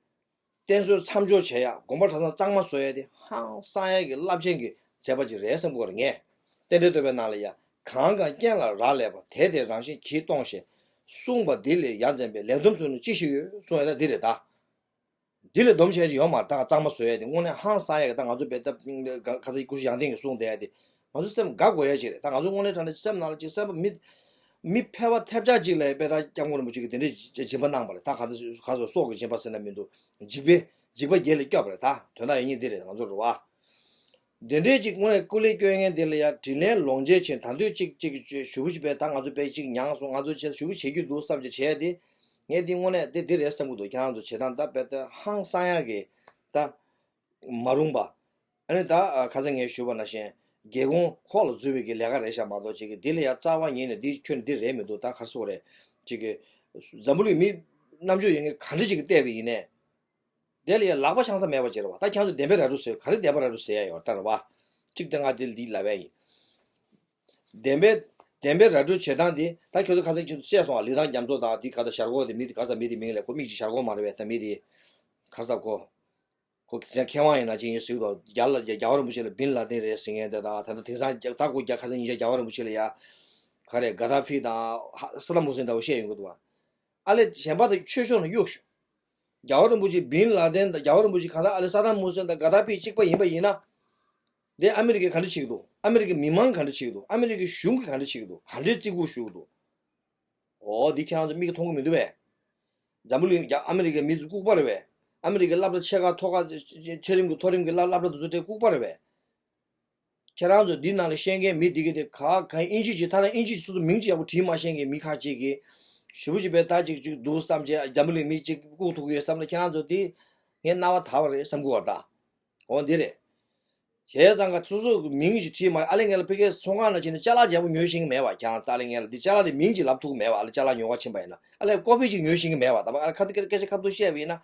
བསྟེན་གསོལ་མཚམས་འཇོག་བྱེད་ཡ་དགོན་པ་གྲྭ་ཚང་གཙང་མ་བཟོ་ཡ་དེ་ཧང་སང་ཡ་གི་རླབས་ཆེན་གྱི་མཛད་པ་ཅིག་རེད་བསམ་གྱི་ཡོད་རེད་ངས། རྟེན་འབྲེལ་བསྟོད་པའི་ནང་ལ་ཡ། གང་གང་རྐྱེན་ལ་རག་ལས་པ་དེ་དེ་རང་བཞིན་གྱིས་སྟོང་ཞེས་གསུངས་པ་འདི་ལས་ཡ་མཚན་པའི་ལས་སྡོམ་ཚུལ་ནི་ཅི་ཞིག་ཡོད་གསུངས་ཡ་ད་འདི་རེད་ད། འདི་ལས་སྡོམ་བྱས་ཀྱི་ཡོད་མ་རེད་ད་གཙང་མ་བཟོ་ཡ་དེ་དངོས་གནས་ཧང་སང་ཡ་གི་ད་ང་ཚོ་བས་ད་ག་ཚ་སྐུ་ཞབས་ཡང་སྟེང་གི་གསུངས་བསྡད་ཡ་དེ་ང་ཚོ་སེམས་དགའ་དགོས་ཡ་ཅིག་རེད་ད། ང་ཚོ་དངོས་གནས་དྲང་གནས་སེམས་ནང་ལ་ཅིག་སེམས་པ་མི་མི་ཕལ་པ་ཐེབས་ཆག་ཅིག་ལ་དཔེ་ད་སྐྱབས་མགོན་རིན་པོ་ཆེ་གིས་དེ་འདྲའི་སྦྱིན་པ་གནང་བ་རེད་ད། ག་ཚོད་ག་ཚོད་སྲོག་གི་སྦྱིན་པ་ཟེར་ན་མི་འདུག་འཇིགས་པའི་འཇིགས་པ་བརྒྱད་ལས་སྐྱོབ་པ་རེད་ད། དོན་དག་ཡིན་ཉིན་འདི་རེད་ང་ཚོ་རེད་བ། འདི་འདྲའི་ཅིག་དངོས་གནས་སྐུ་ལས་སྐྱོན་མཁན་འདི་ལ་ཡ་དྲིན་ལན་ལོག་འཇལ་ཕྱིན་ད་འདོད་ཅིག་ཅིག་ཞུ་བ་ཞིག་བས་ད་ང་ཚོ་བས་ཅིག་མྱངས་སོང་ང་ཚོ་བྱས་ཞུ་བ་བྱེད་རྒྱུ་འདུག་བསམ་གྱི་བྱས་ཏེ། ངས་འདི་དངོས་གནས་འདི་འདི་རེད་བསམ་གྱི་འདུག་ཁྱེད་རང་ཚོ་བྱེད་སྟངས་ད་བས་ད་ཧང་སང་ཡ་གི་ད། མ་རུངས་པ། ཨ་ནི་ད་ཁ་སང་ངས་ཞུས་པ་ནང་བཞིན་རྒྱལ་ཁོངས་ཁོག་ལ་འཛུལ་བའི་གི་ལས་ཀ་རེད་ཤག་མ་གཏོགས་ཅིག་གི་འདི་ལ་ཡ་རྩ་བ་ཉིད་ནས་འདི་ཁྱོད་འདི་རེད་མི་འདུག་ད་ག་སོག་རེད་ཅིག་གི། འཛམ་བུ་གླིང་མི་རྣམ་དཔྱོད་ཡོད་མཁན་ག་འདྲ་ཅིག་གིས་བལྟས་པ་ཡིན་ནས། དེ་ལ་ཡ་ལག་པ་འཆང་ས་མེད་པ་ཅིག་རེད་བ། ད་ཁྱེད་ཚོ་བདེན་པའི་ར་སྤྲོད་ཟེར་ག་རེ་བདེན་པ་ར་སྤྲོད་ཟེར་ཡ་ཡོད་ད་རེད་བ། གཅིག་ད་ང་འདི་འདི་ལབ་པ་ཡིན། བདེན་པའི་བདེན་པའི་ར་སྤྲོད་བྱེད་སྟངས་འདི་ད་ཁྱོད་ཚོ་ཁ་སང་ཁྱོད་ཚོ་བཤད་སོང་བ། ལི་ཐང་རྒྱ་མཚོ་དང་འདི་ག་ད་ཞར་གོ་དེ་མི་དེ་ག་ས་མི་དེ་མིང་ལས་ཁོ་མིག་ཅིག་ཞར་གོ་མ་རེད་བས་ད་མི་དེ། ག་ས་ཁོ། ཁོ་ཁྱེད་ཚང་མཁས་དབང་ཡིན་ན་ཅི་ཡིན་ཟེར་གི་འདུག་རྒྱ་ལ་རྒྱ་རྒྱལ་བ་རིན་པོ་ཆེ་ལ་བིན་ལ་དིན་རེད་ཟེར་མཁན་དེ་དང་ད་ལྟ་དེང་སང་རྒྱ་ད་ཁོ་རྒྱ་ཁ་སང་ཉིན་ཞག་རྒྱལ་བ་རིན་པོ་ཆེ་ལ་ཡ། ག་རེ་ག་ད་ཕི་དང་ཧ་ས་ད་མུ་སེན་ད་འོ་བཤད་ཡོང་གི་འདུག་བ། ཨ་ལེ་གཞན་པ་དང་ཆོས་ཕྱོགས་ནས་གཡུག་ཞུ། རྒྱལ་བ་རིན་པོ་ཆེ་བིན་ལ་དིན་དང་རྒྱལ་བ་རིན་པོ་ཆེ་གང་ལྟར་ཨ་ལེ་ས་ད་མུ་སེན་དང་ག་ད་ཕི་གཅིག་པ་ཡིན་པ་ཡིན་ན། འདི་ཨ་མི་རི་ཀས་ག་འདྲ་བྱེད་ཀྱི་འདུག་ཨ་མི་རི་ཀའི་མི་མང་ག་འདྲ་བྱེད་ཀྱི་འདུག་ཨ་མི་རི་ཀའི་གཞུང་གིས་ག་འདྲ་བྱེད་ཀྱི་འདུག་ག་འདྲའི་བརྩི་བཀུར་ཞུ་གི་འདུག་འོ་འདི་ཁྱེད་རང་ཚོ་མིག་གིས་མཐོང་གི་མི་འདུག་པས། འཛམ་བུ་གླིང་རྒྱ་ཨ་མི་རི་ཀའི་མི་ཚོ་ལྐུགས་པ་རེད་པས། ཨ་མི་རི་ཀའི་སློབ་གྲྭ་ཆེ་ཁག་མཐོ་ཁག་ཆེ་རིམ་གྱི་མཐོ་རིམ་གྱི་སློབ་སློབ་གྲྭ་དེ་ཚོ་དེ་ལྐུགས་པ་རེད་པས། ཁྱེད་རང་ཚོ་འདི་ནང་ལ་བཤད་མཁན་མི་འདི་གི་དེ་ག་ག་ཨིན་ཇི་ཅིག་ཐ་ན་ཨིན་ཇི་ཅིག་སོ་སོ་མིང་ཅིག་ཡག་པོ་བྲིས་མ་ཤེས་མཁན་མི་ཁ་ཅིག་གིས་ཞེ་པོ་ཅིག་པའི་ད་ཅིག་ཅིག་འདུག་བསམ་བྱས། འཛམ་བུ་གླིང་མི་ཅིག་ལྐུགས་ཐུབ་ཀྱི་ཡོད་བསམ་ན་ཁྱེད་རང་ཚོ་དེ་ངས་རྣ་བ་དག་པ་རེད་བསམ་གྱི་ཡོད་རེད་ད། འོ་འདི་རེད། བྱས་ཙང་ཀ་སོ་སོ་གི་མིང་ཅིག་བྲིས་མ། ཨ་ལེ་ངས་ལ་ཕ་གིའི་ཚོང་ཁང་ནང་ཕྱིན་ནས་ཅ་ལག་བརྗེ་པོ་ཉོ་ཤེས་ཀྱི་མེད་པ། ཁྱེད་རང་ད་ཨ་ལེ་ངས་ལ་འདི་ཅ་ལག་དེ་མིང་ཅིག་ལབ་ཐུབ་ཀྱི་མེད་པ། ཨ་ལེ་ཅ་ལག་ཉོ་ག་ཕྱིན་པ་ཡིན་ན་ཨ་ལེ་ཀོ་ཕི་ཅིག་ཉོ་ཤེས་ཀྱི་མེད་པ། ད་མ་ཨ་ལེ་ཁ་ཐུག་སྐད་ཆ་ཁ་ཐུག་བཤད་པ་ཡིན་ན།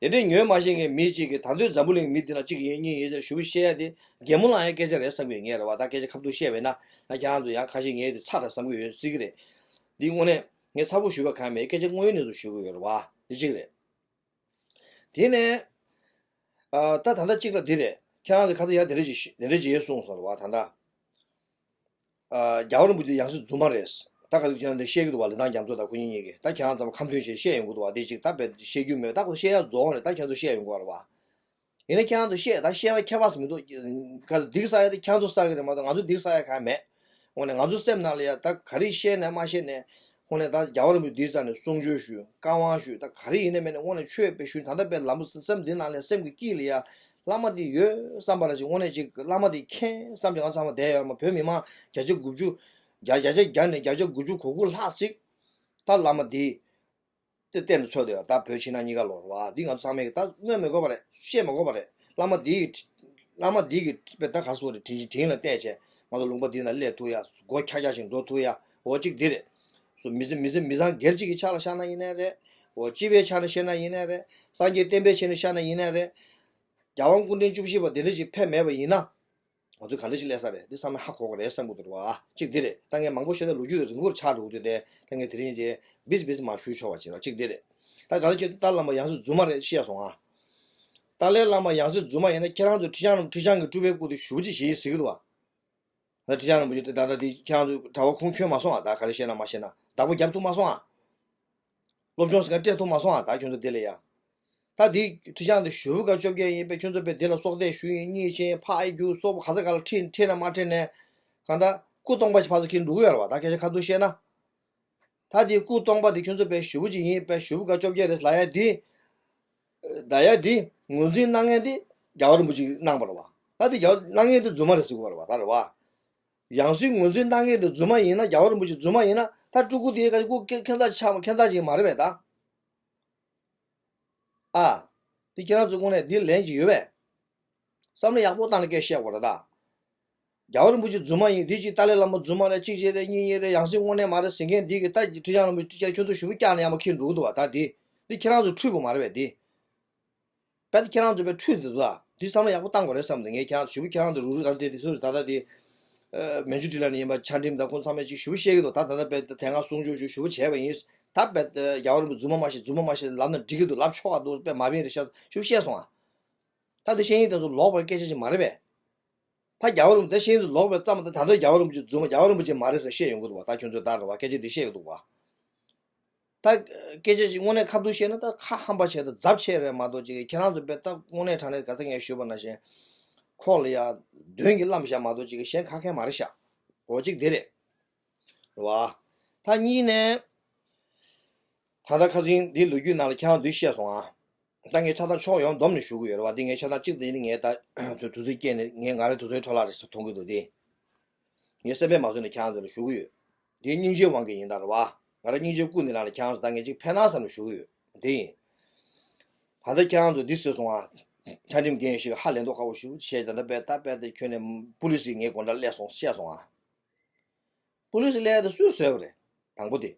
དེ་འདྲའི་ཉོས་མ་ཤེས་མཁན་མི་གཅིག་གིས་ད་དུང་འཛམ་བུ་གླིང་མི་འདི་ན་གཅིག་ཡིན་གཉིས་ཡིན་ཟེར་ཞུ་བཤད་ཡ་དེ་གད་མོ་ལངས་ཡ་སྐད་ཆ་རེད་བསམ་གྱི་ཡོད། ངས་རེད་བ། ད་སྐད་ཆ་ཁ་ཐུག་བཤད་པ་ཡིན་ན་ད་ཁྱེད་རང་ཚོ་ཡང་ཁ་ཤས་ངས་དེ་ཚ་དྲགས་བསམ་གྱི་ཡོད་སྲིད་ཀྱི་རེད། འདི་དངོས་གནས་ངས་ཚ་པོ་ཞུས་པ་གང་ཡང་མེད། སྐད་ཆ་དངོས་ཡོད་གནས་ཚུལ་ཞུ་གི་ཡོད་རེད་བ། འདི་གཅིག་རེད། དེ་ནས། ཨ། ད་ད་ལྟ་གཅིག་ལ་འདི་རེད། ཁྱེད་རང་ཚོ་ཁ་ཐུག་ཡ་དེ་རེད་ཅིག་དེ་རེད་ཅིག་ཡེ་གསུངས་སོང་རེད་བ། ད་ལྟ། ཨ། རྒྱལ་བ་རིན་པོ་ཆེ་ཡང་སྲིད་རྫུན་མ་རེད། ད་ག་ཚོད་ཁྱེད་རང་འདི་བཤད་ཀྱི་འདུག་བ། ལི་ཐང་རྒྱ་མཚོ་དང་ཁོ་གཉིས་གཉིས་ཀྱིས་ད་ཁྱེད་རང་ཚོ་ཁ་འདོན་བྱས་བཤད་ཡོང་གི་འདུག་བ། དེ་ཅིག་ད་བས་བཤད་རྒྱུ་མེད། ད་ཁོ་བཤད་ཡ་རྫོགས་རེད། ད་ཁྱེད་ཚོ་བཤད་ཡོང་གི་རེད་བ། ཡིན་ན་ཁྱེད་རང་ཚོ་བཤད་ད་བཤད་པ་ཁྱད་པར་ཟེར་མི་འདུག་ག་སྡིག་བསགས་ཡ་དེ་ཁྱེད་ཚོ་བསགས་ཀྱི་རེད་མ་གཏོགས་ང་ཚོ་སྡིག་བསགས་ཡ་གང་མེད། འོ་ནས་ང་ཚོ་སེམས་ནང་ལ་ཡ་ད་ག་རེ་བཤད་ནས་མ་བཤད་ནས། འོ་ནས་ད་རྒྱལ་བ་རིན་པོ་ཆེ་འདི་རྩ་ནས་གསུང་ཆོས་ཞུ། བཀའ་དབང་ཞུ། ད་ག་རེ་ཡིན་ནས་མེད་ནས་འོ་ནས་ཆོས་དཔེ་ཞུ། ད་ལྟ་དཔེ་ལམ་སེམས་འདི་ནང་ལ་སེམས་ཀྱི་དཀྱིལ་ལ་ཡ་བླ་མ་འདི་ཡོད་བསམ་པ་ར་ཅིག་འོ་ནས་ཅིག་བླ་མ་འདི་མཁྱེན་བསམ་ཅིག་ང་ཚང་མ་བསྡད་ཡོད་མ། བོད་མི་མང་བརྒྱ་ཆ་དགུ་བཅུ། བརྒྱ་བརྒྱ་ཆ་བརྒྱ་ནས་བརྒྱ་ཆ་དགུ་བཅུ་གོ་དགུ་ལྷག་ཅིག་ད་བླ་མ་འདི། དེ་གཏན་དུ་འཚོལ་དུ་ཡོད། ད་བོད་ཕྱི་ནང་གཉིས་ཀ་ལོག་རེད་བ། འདི་ང་ཚོ་ཚང་མས་ཀྱི་ད་སྨོས་མི་དགོས་པ་རེད། བཤད་མི་དགོས་པ་རེད། བླ་མ་འདིའི་བླ་མ་འདིའི་གི་དཔེ་ད་ག་སོ་རེད། དྲིན་དྲིན་ལ་གཏད་བྱས་ང་ཚོ་ལུང་པ་འདི་ན་སླེབས་ཐུབ་ཡ། སྒོ་ཁྱག་ཁྱག་ཞིག་འགྲོ་ཐུབ་ཡ། འོ་གཅིག་འདི་རེད། སོ་མི་ཚེ་མི་ཚེ་མི་ཚང་སྒེར་གཅིག་གི་ཆ་ལ་བཞག་ན་ཡིན་ནའི་རེད། འོ་སྤྱི་པའི་ཆ་ལ་བཤད་ན་ཡིན་ནའི་རེད། སངས་རྒྱས་བསྟན་པའི་ཆ་ལ་བཤད་ན་ཡིན་ནའི་རེད། རྒྱལ་དབང་སྐུ་ཕྲེང་བཅུ་བཞི་པ་འདི་འདྲ་ཅིག་ཕེབས་མེད་པ་ཡིན་ན། ང་ཚོས་ག་འདྲ་ཞིག་སླེབས་ས་རེད། འདི་ཚང་མས་ཧ་གོ་གི་རེད་བསམ་གྱི་འདུག་བ། གཅིག་འདི་རེད། ད་ངས་མང་པོ་བཤད་ན་ལོ་རྒྱུས་རིང་པོར་ཆགས་འགྲོ་གི་འདུག་སྟེ། ད་ངས་དེ་རིང་དེ་བིས་བིས་མ་ཞུ་ཆོག་པ་བྱེད་རོགས། གཅིག་འདི་རེད། ད་ད་ལྟ་ཁྱོད་ཏཱ་ལའི་བླ་མ་ཡང་སྲིད་རྫུན་མ་རེད་བཤད་སོང་ཨ། ཏཱ་ལའི་བླ་མ་ཡང་སྲིད་རྫུན་མ་ཡིན་ན་ཁྱེད་རང་ཚོ་ཁྲི་བྱང་ཁྲི་བྱང་གི་སྤྲུལ་པའི་སྐུ་དེ་ཞུ་ཅིག་བྱེད་ཟེར་གྱི་འདུག་བ། ད་ཁྲི་བྱང་རིན་པོ་ཆེ་ད་ལྟ་འདི་ཁྱེད་རང་ཚོ་གྲྭ་པ་ཁུངས་འཁྱོལ་མ་སོང་ཨ། ད་ག་རེ་བཤད་ན་མ་བཤད་ན་བདག་པོ་རྒྱབ་ཐུབ་མ་སོང་ཨ། སློབ་སྦྱོང་ཟེར་མཁན་སྤྲད་ཐུབ་མ་སོང་ཨ། ད་ཁྱོད་ཚོ་དེ་ལ་ཡ། ད་འདི་ཁྲི་བྱང་འདི་ཞེ་པོ་ག་བཅོ་བརྒྱད་ཡིན་པས། ཁྱོད་ཚོ་དཔེ་འདི་ལ་སྲོག་གཏད་ཞུ་ཡིན་གཉིས་ཆེན་ཕ་ཨེ་རྒྱུ་སོག་པོ་ག་ས་ག་ལ་ཁྲིད་ཁྲིད་ན་མ་ཁྲིད་ནས་གང་ལྟར་སྐུ་སྟོང་པ་ཞིག་ཕར་ཚུར་འཁྱེར་འགྲོ་གི་ཡོད་རེད་བ། ད་སྐད་ཆ་ཁ་ཐུག་བཤད་ན། ད་འདི་སྐུ་སྟོང་པ་འདི་ཁྱོད་ཚོ་དཔེ་ཞེ་པོ་ཅིག་ཡིན་པས། ཞེ་པོ་ག་བཅོ་བརྒྱད་རེད་ལབ་ཡ་འདི། ད་ཡ་འདི་ངོས་འཛིན་གནང་མཁན་འདི་རྒྱལ་བ་རིན་པོ་ཆེ་གནང་བ་རེད་བ། ད་འདི་རྒྱལ་བ་གནང་མཁན་འདི་རྫུན་མ་རེད་ཟེར་དགོས་པ་རེད་བ། ད་རེད་བ། ཡང་སྲིད་ངོས་འཛིན་གནང་མཁན་དེ་རྫུན་མ་ཡིན་ན། རྒྱལ་བ་རིན་པོ་ཆེ་རྫུན་མ་ཡིན་ན། ད་སྤྲུལ་སྐུ་དེའི་ཁ་སྐུ་ཁྱེད་ཁྱེད་ད་ཆགས་མ་ཁྱེད་ད་ཅིག་མ་རེད་པས་ད། ཨ། དེ་ཁྱེད་རང་ཚོ་དངོས་གནས་འདི་ལན་ཅིག་ཡོད་པས། བསམ་བློ་ཡག་པོ་བཏང་ནས་སྐད་བཤད་དགོས་རེད་ད། རྒྱལ་བ་རིན་པོ་ཆེ་རྫུན་མ་ཡིན། འདི་ཅིག་ཏཱ་ལའི་བླ་མ་རྫུན་མ་རེད། གཅིག་བྱས་རེད། གཉིས་གཉིས་རེད། ཡང་སྲིད་དངོས་གནས་མ་རེད་ཟེར་མཁན་འདི་གི་ད་ཁྲི་བྱང་རིན་པོ་ཆེ་ཁྱོད་ཚོ་ཞུ་བོ་བཀྱག་ནས་ཡར་མར་ཁྱེར་འགྲོ་གི་འདུག་བ། ད་འདི་འདི་ཁྱེད་རང་ཚོ་འཁྲུལ་པ་མ་རེད་པས་འདི། དཔེ་ད་ཁྱེད་རང་ཚོ་དཔེ་འཁྲུལ་འདུག་ད། འདི་བསམ་བློ་ཡག་པོ་བཏང་དགོས་རེད་བསམ་འདུག་ངས་ཁྱེད་རང་ཚོ་ཞུ་བོ་ཁྱེད་རང་ཚོ་རུག་རུག་ད་དེ་དེ་ཚོ་ད་ལྟ་དེ། མན་ཇུ་ཊི་ལ་ནས་ཡིན་པ་ཆ་འགྲིམ་དང་ཁོང་ཚང་མས་ཅིག་ཞུ་བོ་བཤད་ཀྱི་འདུག་ད་ད་ལྟ་དཔེ་དེ་སྔ་གསུང་ཆོས་ཞུ་ཞུ་བོ་བྱས་པ་ཡིན། ད་དཔེ་རྒྱལ་བ་རིན་པོ་རྫུན་མ་མ་བཤད་རྫུན་མ་མ་བཤད་ལབ་ན་འགྲིག་གི་འདུག་ལབ་ཆོག་ག་འདུག་དཔེ་མ་བིན་རེད་ཤག་ཞུ་བཤད་སོང་ཨ། ད་དེ་ཤེས་ཡིན་དེ་ཚོ་ལོག་པའི་སྐད་ཆ་ཅིག་མ་རེད་པས། ད་རྒྱལ་བ་རིན་པོ་ཆེ་ཤེས་ཡིན་དུ་ལོག་པའི་ཙམ་ད་ད་ལྟ་རྒྱལ་བ་རིན་པོ་ཆེ་རྫུན་མ་རྒྱལ་བ་རིན་པོ་ཆེ་མ་རེད་ཟེར་བཤད་ཡོང་གི་འདུག་བ། ད་ཁྱོད་ཚོས་ད་རེད་བ་སྐད་ཆ་འདི་བཤད་ཀྱི་འདུག་བ། ད་སྐད་ཆ་ཅིག་དངོས་གནས་ཁ་ཐུག་བཤད་ན་ད་ཁ་ཧམ་པ་བྱས་ད་རྫབ་ཆེ་རེད་མ་གཏོགས་ཅིག་ཁྱེད་རང་ཚོ་དཔེ་ད་དངོས་གནས་དྲང་གནས་ག་ཚ་ངས་ཞུས་པ་ནང་བཞིན་ཁོག་ལ་ཡ་གདོན་གྱིས་བརླམས་བཞག་མ་གཏོགས་ཅིག་གཞན་ག་གེ་མ་རེད་ཤག་འོ་གཅིག་དེ་རེད། རེད་བ། ད་གཉིས་ནས། ད་ལྟ་ཁ་སང་འདི་ལོ་རྒྱུས་ནང་ལ་ཁྱེད་རང་འདི་བཤད་སོང་ཨ། ད་ངས་ཆ་ཚང་ཕྱོགས་ཡོངས་བསྡོམས་ནས་ཞུ་གི་ཡོད་རེད་བ། འདི་ངས་ཆ་ཚང་གཅིག་འདི་ནི་ངས་ད་དུས་ཚོད་སྐྱེལ་ནས་ངས་ང་རའི་དུས་ཚོད་འཕྲོ་བརླག་རེད་ཟེར་མཐོང་གི་འདུག་སྟེ། ངས་སེམས་པས་མ་བཟོད་ནས་ཁྱེད་རང་ཚོ་ལ་ཞུ་གི་ཡོད། འདི་སྙིང་རྗེའི་དབང་གིས་ཡིན་ད་རེད་བ། ང་རང་སྙིང་རྗེ་ཀུན་ནས་ལངས་ནས་ཁྱེད་རང་ཚོ་ད་ངས་གཅིག་ཕན་ན་བསམ་ནས་ཞུ་གི་ཡོད། འདི་ཡིན། ད་ལྟ་ཁྱེད་རང་ཚོ་འདི་ཟེར་སོང་ཨ། ཆ་འགྲིམ་རྒན་ཞིག་ཧ་ལས་མདོག་ཁ་པོ་ཞུ་བྱས། ད་ལྟ་དཔེ་ད་དཔེ་ད་ཁྱོན་ནས་པུ་ལི་སི་ངའི་སྒོ་འགྲམ་སླེབས་སོང་བཤད་སོང་ཨ། པུ་ལི་སི་སླེབས་ཡ་དེ་སུས་བཟོས་པ་རེད། དང་པོ་དེ།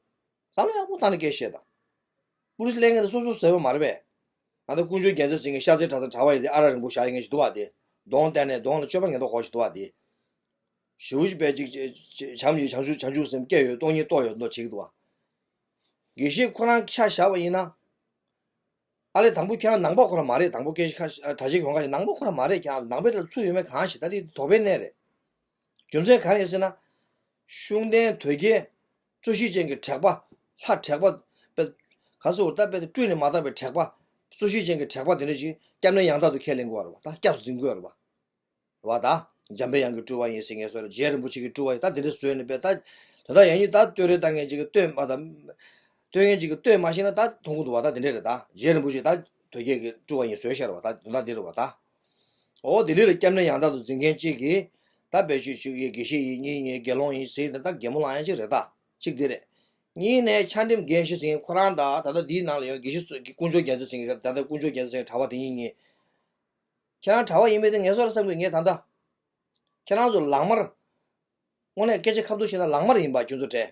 བསམ་བློ་ཡག་པོ་བཏང་ནས་སྐད་བཤད་དང་། པུ་ལི་སི་སླེབས་མཁན་དེ་སོ་སོས་བཟོས་པ་མ་རེད་པས། ང་ཚོ་དཀོན་མཆོག་རྒྱལ་མཚན་ཟེར་མཁན་ཤར་རྩེ་གྲྭ་ཚང་གྲྭ་པ་ཡིན་དེ་ཨ་རག་རིང་པོ་བཞག་ཡོད་མཁན་ཞིག་འདུག་བ། དེ་གདོང་བསྟན་ནས་གདོང་ལ་སྤྱོད་པ་ངན་མདོག་ཁ་པོ་ཞིག་འདུག་བ། དེ། ཞེ་པོ་ཅིག་དཔེ་ཅིག་བྱམས་ཀྱི་བྱང་ཆུབ་བྱང་ཆུབ་སེམས་སྐྱེ་ཡོད། སྟོང་ཉིད་རྟོགས་ཡོད་མདོག་བྱེད་ཀྱི་འདུག་བ། དགེ་བཤེས་ཁོ་རང་ཆ་བཞག་པ་ཡིན་ན། ཨ་ལས་དང་པོ་ཁྱེད་རང་ནང་པ་ཁོ་རང་མ་རེད། དང་པོ་སྐད་ཆ་ཁ་གྲྭ་ཆས་གྱོན་ཁ་ཞིག་ནང་པ་ཁོ་རང་མ་རེད། ཁྱེད་རང་ནང་པའི་གྲས་ཚུད་ཡོད་མེད་གང་ཞིག་ད་དེ་དོགས་པའི་གནས་རེད། རྒྱུ་མཚན་གང་རེད་ཟེར་ན། ཤུགས་ལྡན་དོལ་རྒྱལ་རྩོད་གཞི་ཅན་གྱི་དྲེགས་པ། ལྷ་དྲེགས་པ། དཔེ་ག་ཟེར་བ་ད་དཔེ་སྤྲུལ་ནས་མ་དག་པའི་དྲེགས་པ། རྩོད་གཞི་ཅན་གྱི་དྲེགས་པ་དེ་འདྲ་ཞིག་སྐྱབས་གནས་ཡང་དག་ཏུ་ཁས་ལེན་དགོས་པ་རེད་བ། ད་སྐྱབས་སུ་འཛིན་དགོས་པ་རེད་བ། རེད་བ་ད། འཇམ་པའི་དབྱངས་ཀྱི་སྤྲུལ་པ་ཡིན་ཟེར་མཁན་བཟོ་རེད། རྗེ་རིན་པོ་ཆེ་གི་སྤྲུལ་པ་ཡིན། ད་དེ་འདྲ་བཟོས་ནས་པས་ད་དོན་དག་ཡང་ཡིན། ད་བསྟོད་རེས་བཏང་མཁན་ཅིག་གིས་བསྟོད་མ་ད་བསྟོད་མཁན་ཅིག་གིས་བསྟོད་མ་ཤེས་ན་ད་མཐོང་གི་འདུག་བ། ད་དེ་འདྲ་རེད། ད་རྗེ་རིན་པོ་ཆེ་ད་དོལ་རྒྱལ་གྱི་སྤྲུལ་པ་ཡིན་བཟོས་བཞག་རེད་བ། ད་དོན་དག་འདི་རེད་བ། ད་འོ་དེ་འདྲ་ལ་སྐྱབས་གནས་ཡང་དག་ཏུ་འཛིན་མཁན་ཅིག་གིས་ད་བེད་སྤྱོད་ཞུ་ཡི་དགེ་བཤེས་ཡིན། གཉེན་ཡིན། དགེ་སློང་ཡིན་ཟེར་ནས་ད་གད་མོ་ལངས་ཡ་ཅིག་རེད། ད་གཅིག་འདི་རེད། གཉིས་ནས་ཕྱག་འགྲེམས་དགེ་བཤེས་ཟེར་མཁན་ཁོ་རང་དང་ད་ལྟ་འདིའི་ནང་ལ་ཡང་དགེ་བཤེས་ཚོ་དཀོན་མཆོག་རྒྱལ་མཚན་ཟེར་མཁན། ད་ལྟ་དཀོན་མཆོག་རྒྱལ་མཚན་ཟེར་མཁན་གྲྭ་པ་དེ་གཉིས་གཉིས། ཁྱེད་རང་གྲྭ་པ་ཡིན་པས་དེ་ངལ་གསོ་རེད་བསམ་གི། ངས་ད་ལྟ་ཁྱེད་རང་ཚོ་ལག་དམར། དངོས་གནས་སྐད་ཆ་ཁ་ཐུག་བཤད་ན་ལག་དམར་ཡིན་པ་ཁྱོད་ཚོ་དྲན།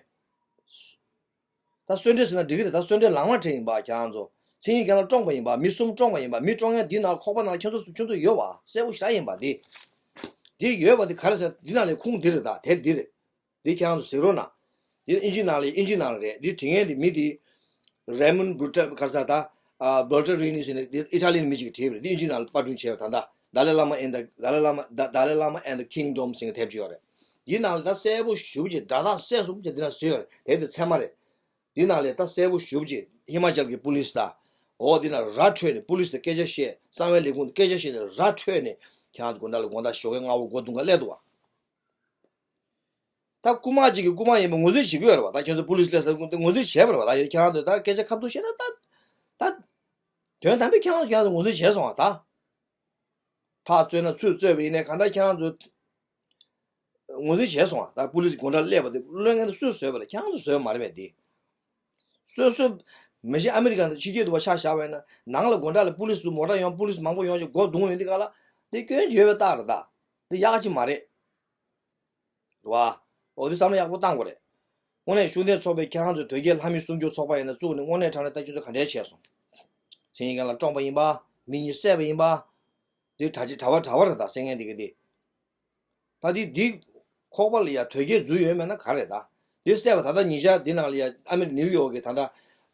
ད་གསོལ་འདྲེ་ཟེར་ན་འགྲིག་གི་རེད། ད་གསོལ་འདྲེ་ལག་དམར་དྲན་ཡིན་པ་ཁྱེད་རང་ཚོ། མཚན་ཉིད་རྒན་ལགས་བཀྲོངས་པ་ཡིན་པ། མི་གསུམ་བཀྲོངས་པ་ཡིན་པ། མི་བཀྲོངས་ཡ་འདི་ནང་ཁོག་པ་ནང་ཁྱོད་ཚོ་ཁྱོད་ཚོ་ཡོད་པ་གསལ་པོ་ཞེ་དྲག་ཡིན་པ། འདི་འདི་ཡོད་པ་འདི་ག་རེ་ཟེར། འདི་ནང་ལས་ཁུངས་འདི་རེད། ད་དེབ་འདི་རེད། འདི་ཁྱེད་རང་ཚོ་གཟིགས་རོགས་གནང་། འདི་ཨིན་ཇི་ནང་ལ་ཡོད། ཨིན་ཇི་ནང་ལ་རེད། འདི་བྲིས་མཁན་འདི་མི་འདི་Raymond Brutta ག་རེ་ཟེར་ད། ཨ། Bertolini ཟེར་ནས་འདི་ཨི་ཊ་ལི་ཡན་མི་ཞིག་གིས་བྲིས་པ་རེད། འདི་ཨིན་ཇི་ནང་ལ་པར་སྐྲུན་བྱས་པ། ད་ལྟ་Dalai Lama and the Dalai Lama the Dalai Lama and the Kingdom ཟེར་མཁན་དེབ་ཅིག་ཡོད་རེད། འདི་ནང་ལ་ད་གསལ་པོ་ཞེ་པོ་ཅིག་སྒྲ་གདངས་གསལ་སོང་ཅིག་འདི་ནང་བཟོས་ཡོད་རེད། དེབ་དེ་ཚད་མ་རེད། འདི་ནང་ལ་ད་གསལ་པོ་ཞེ་པོ་ཅིག་ཧི་མ་ཅལ་གྱི་པུ་ལིས་དང་། འོ་འདི་ནང་ར་འཕྲོད་ནས་པུ་ལིས་དང་སྐད་ཆ་བཤད། གསང་བའི་ལས་ཁུངས་དང་སྐད་ཆ་བཤད་ནས་ར་འཕྲོད་ནས་ཁྱེད་རང་ཚོ་དགོང་དག་ལ་དགོང་དག་ཞོགས་ཀས་སྔ་པོ་སྒོ་རྡུང་ག་སླེབས་འདུག་བ། ད་རྐུ་མ་ཅིག་གིས་རྐུ་མ་ཡིན་པ་ངོས་འཛིན་བྱེད་ཀྱི་ཡོད་རེད་བ། ད་ཁྱེད་ཚོ་པུ་ལིས་སླེབས་ས་ངོས་འཛིན་བྱས་པ་རེད་བ། ད་ཁྱེད་རང་ཚོས་ད་སྐད་ཆ་ཁ་ཐུག་བཤད་ན་ད་ད་དོན་དམ་པའི་ཁྱེད་རང་ཚོ་ཁྱེད་རང་ཚོ་ངོས་འཛིན་བྱས་སོང་བ། ད་ཐག་བཙོས་ན་ཚུར་བཙོས་པ་ཡིན་ནའི་གང་ལྟར་ཁྱེད་རང་ཚོ་ངོས་འཛིན་བྱས་སོང་བ། ད་པུ་ལིས་སྒོ་འགྲམ་སླེབས་པ་དེ་གློད་མཁན་དེ་སུས་བཟོས་པ་རེད། ཁྱེད་རང་ཚོས་བཟོས་པ་མ་རེད་པས། དེ་སོ་སོ་མི་གཞན་ཨ་མི་རི་ཀ་དང་ཕྱི་རྒྱལ་དུ་བ་ཆ་བཞག་པ་ཡིན་ན། ནང་ལ་སྒོ་འགྲམ་ལ་པུ་ལིས་ཚོ་མོ་ཊ་ཡོང་། པུ་ལིས་མང་པོ་ཡོང་ཅིག་སྒོ་རྡུང་ཡོང་དུས་ག་ལ་དེ་སྐྱོན་བརྗོད་པའི་རྟགས་རེད། ད་དེ་ཡག་ག་ཅིག་མ་རེད། རེད་བ། འོ་དེ་བསམ་བློ་ཡག་པོ་བཏང་དགོས་རེད། དངོས་གནས་ཤུགས་ལྡན་ཚོགས་པས་ཁྱེད་རང་ཚོ་དོལ་རྒྱལ་ལྷ་མི་སྲུང་སྐྱོབ་ཚོགས་པ་ཡིན་ན་བཙུགས་ནས་དངོས་གནས་དྲང་གནས་ལྟ་ཆུ་ཚོད་ག་འདྲས་བྱས་སོང་། མཚན་ཉིད་རྒན་ལགས་བཀྲོངས་པ་ཡིན་པ། མི་གཉིས་བསད་པ་ཡིན་པ། དེ་གྲྭ་ཆེ་གྲྭ་པ་གྲྭ་པ་རེད། ད་བསད་མཁན་དེ་ག་དེ། ད་དེ་འདི་ཁོག་པ་ལ་ཡ་དོལ་རྒྱལ་འཛུལ་ཡོད་མེད་ན་ག་རེད་ད། དེ་བསད་པ་ད་ལྟ་ཉིན་ཞག་འདི་ནང་ལ་ཡ་ཨ་མེ་རི་ནིའུ་ཡོག་གི་ད་ལྟ་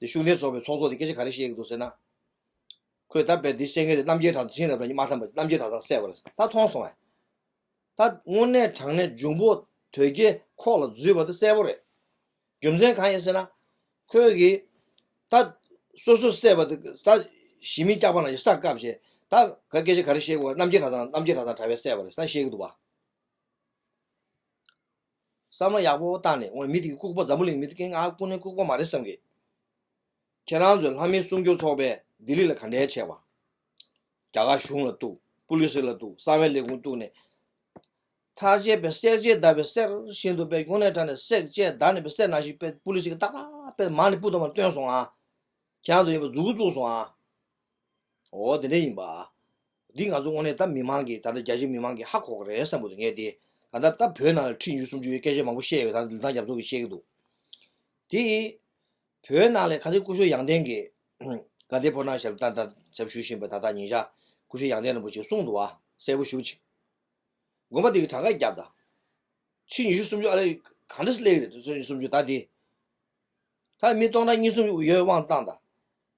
དེ་ཤུགས་ལྡན་ཚོགས་པའི་ཚོགས་གཙོ་དེ་སྐད་ཆ་ག་རེ་བཤད་ཀྱི་འདུག་ཟེར་ན། ཁོས་ད་དཔེ་འདི་བཤད་མཁན་དེ་རྣམ་རྒྱལ་གྲྭ་ཚང་ལ་མ་ཐམ་པ་རྣམ་རྒྱལ་གྲྭ་ཚང་བསད་པ་རེད། ད་མཐོང་སོང་ངས། ད་དངོས་གནས་དྲང་གནས་འབྱུང་པོ་དོལ་རྒྱལ་ཁོག་ལ་འཛུལ་བ་དེ་གསལ་པོ་རེད། རྒྱུ་མཚན་གང་ཡིན་ཟེར་ན། ཁོས་ཀྱིས་ད་སོ་སོ་བསད་པ་དེ་ད་གཞི་མི་སྐྱག་པ་ནང་བཞིན་ས་བཀབ་བྱས། ད་ག་སྐད་ཆ་ག་རེ་བཤད་དགོས། རྣམ་རྒྱལ་གྲྭ་ཚང་རྣམ་རྒྱལ་གྲྭ་ཚང་གྲྭ་པས་བསད་པ་རེད་ཟེར་བཤད་ཀྱི་འདུག་བ། བསམ་བློ་ཡག་པོ་བཏང་ནས། འོ་མི་དེ་གི་ལྐུགས་པ། འཛམ་བུ་གླིང་མི་དེ་གི་ང་ཀུན་ནས་ལྐུགས་པ་མ་རེད་བསམ་གི། ཁྱེད་རང་ཚོའི་ལྷ་མི་སྲུང་སྐྱོབ་ཚོགས་པས་ལྡི་ལི་ལ་ག་འདྲའི་བྱས་པ། རྒྱ་གར་གཞུང་ལ་གཏུག་པུ་ལི་སི་ལ་གཏུག་གསང་བའི་ལས་ཁུངས་གཏུག་ནས། ཐར་ཅེས་པའི་བསད་ཅེས་བདའ་བའི་གསེར་བཞིན་དུ་པའི་དངོས་གནས་དྲང་གནས་བསད་ཅེས་བདའ་ནས་པའི་གསེར་ནང་བཞིན་པའི་པུ་ལི་སི་གི་ཏག་ཏག་པའི་མ་ནས་སྤུ་དང་མ་བཏོན་སོང་ཨ། ཁྱེད་རང་ཚོ་ཡིན་པ་མཛུབ་གུ་བཙུགས་སོང་ཨ། འོ་དེ་འདྲ་ཡིན་པ། འདི་ང་ཚོ་དངོས་གནས་ད་མི་མང་གིས་ད་ལྟ་རྒྱ་ཆེ་མི་མང་གིས་ཧ་གོ་གི་རེད་བསམ་གི་འདུག་ངས་དེ། ད་ལྟ་ད་བོད་ནང་ལ་ཁྲི་ཉི་ཤུ་སུམ་ཅུ་ཡོད་སྐད་ཆ་མང་པོ་བཤད་ཡོད། ད་ལི་ཐང་རྒྱ་མཚོ་གིས་བཤད་ཀྱི་འདུག་དེ་བོད་ནང་ལ་ག་ཚོད་སྐུ་ཞབས་ཡང་སྟེང་གིས་དགའ་ལྡན་ཕོ་བྲང་ཞབས་ད་ད་ཞབས་ཞུ་བཞིན་པ་ད་ལྟ་ཉིན་ཞག་སྐུ་ཞབས་ཡང་སྟེང་རིན་པོ་ཆེས་གསུངས་འདུག་བ། གསལ་པོ་ཞེ་པོ་ཅིག་དགོན་པ་དེ་གི་གྲངས་ཀ་བརྒྱབ་ད། ཁྲི་ཉི་ཤུ་སུམ་ཅུ་ཨ་ལེ་ག་འདྲ་སླེབས་ཀྱི་རེད། ཁྲི་ཉི་ཤུ་སུམ་ཅུ་ད་དེ། ད་མི་སྟོང་ཕྲག་གཉིས་གསུམ་ཡོད་དབང་བཏང་ད།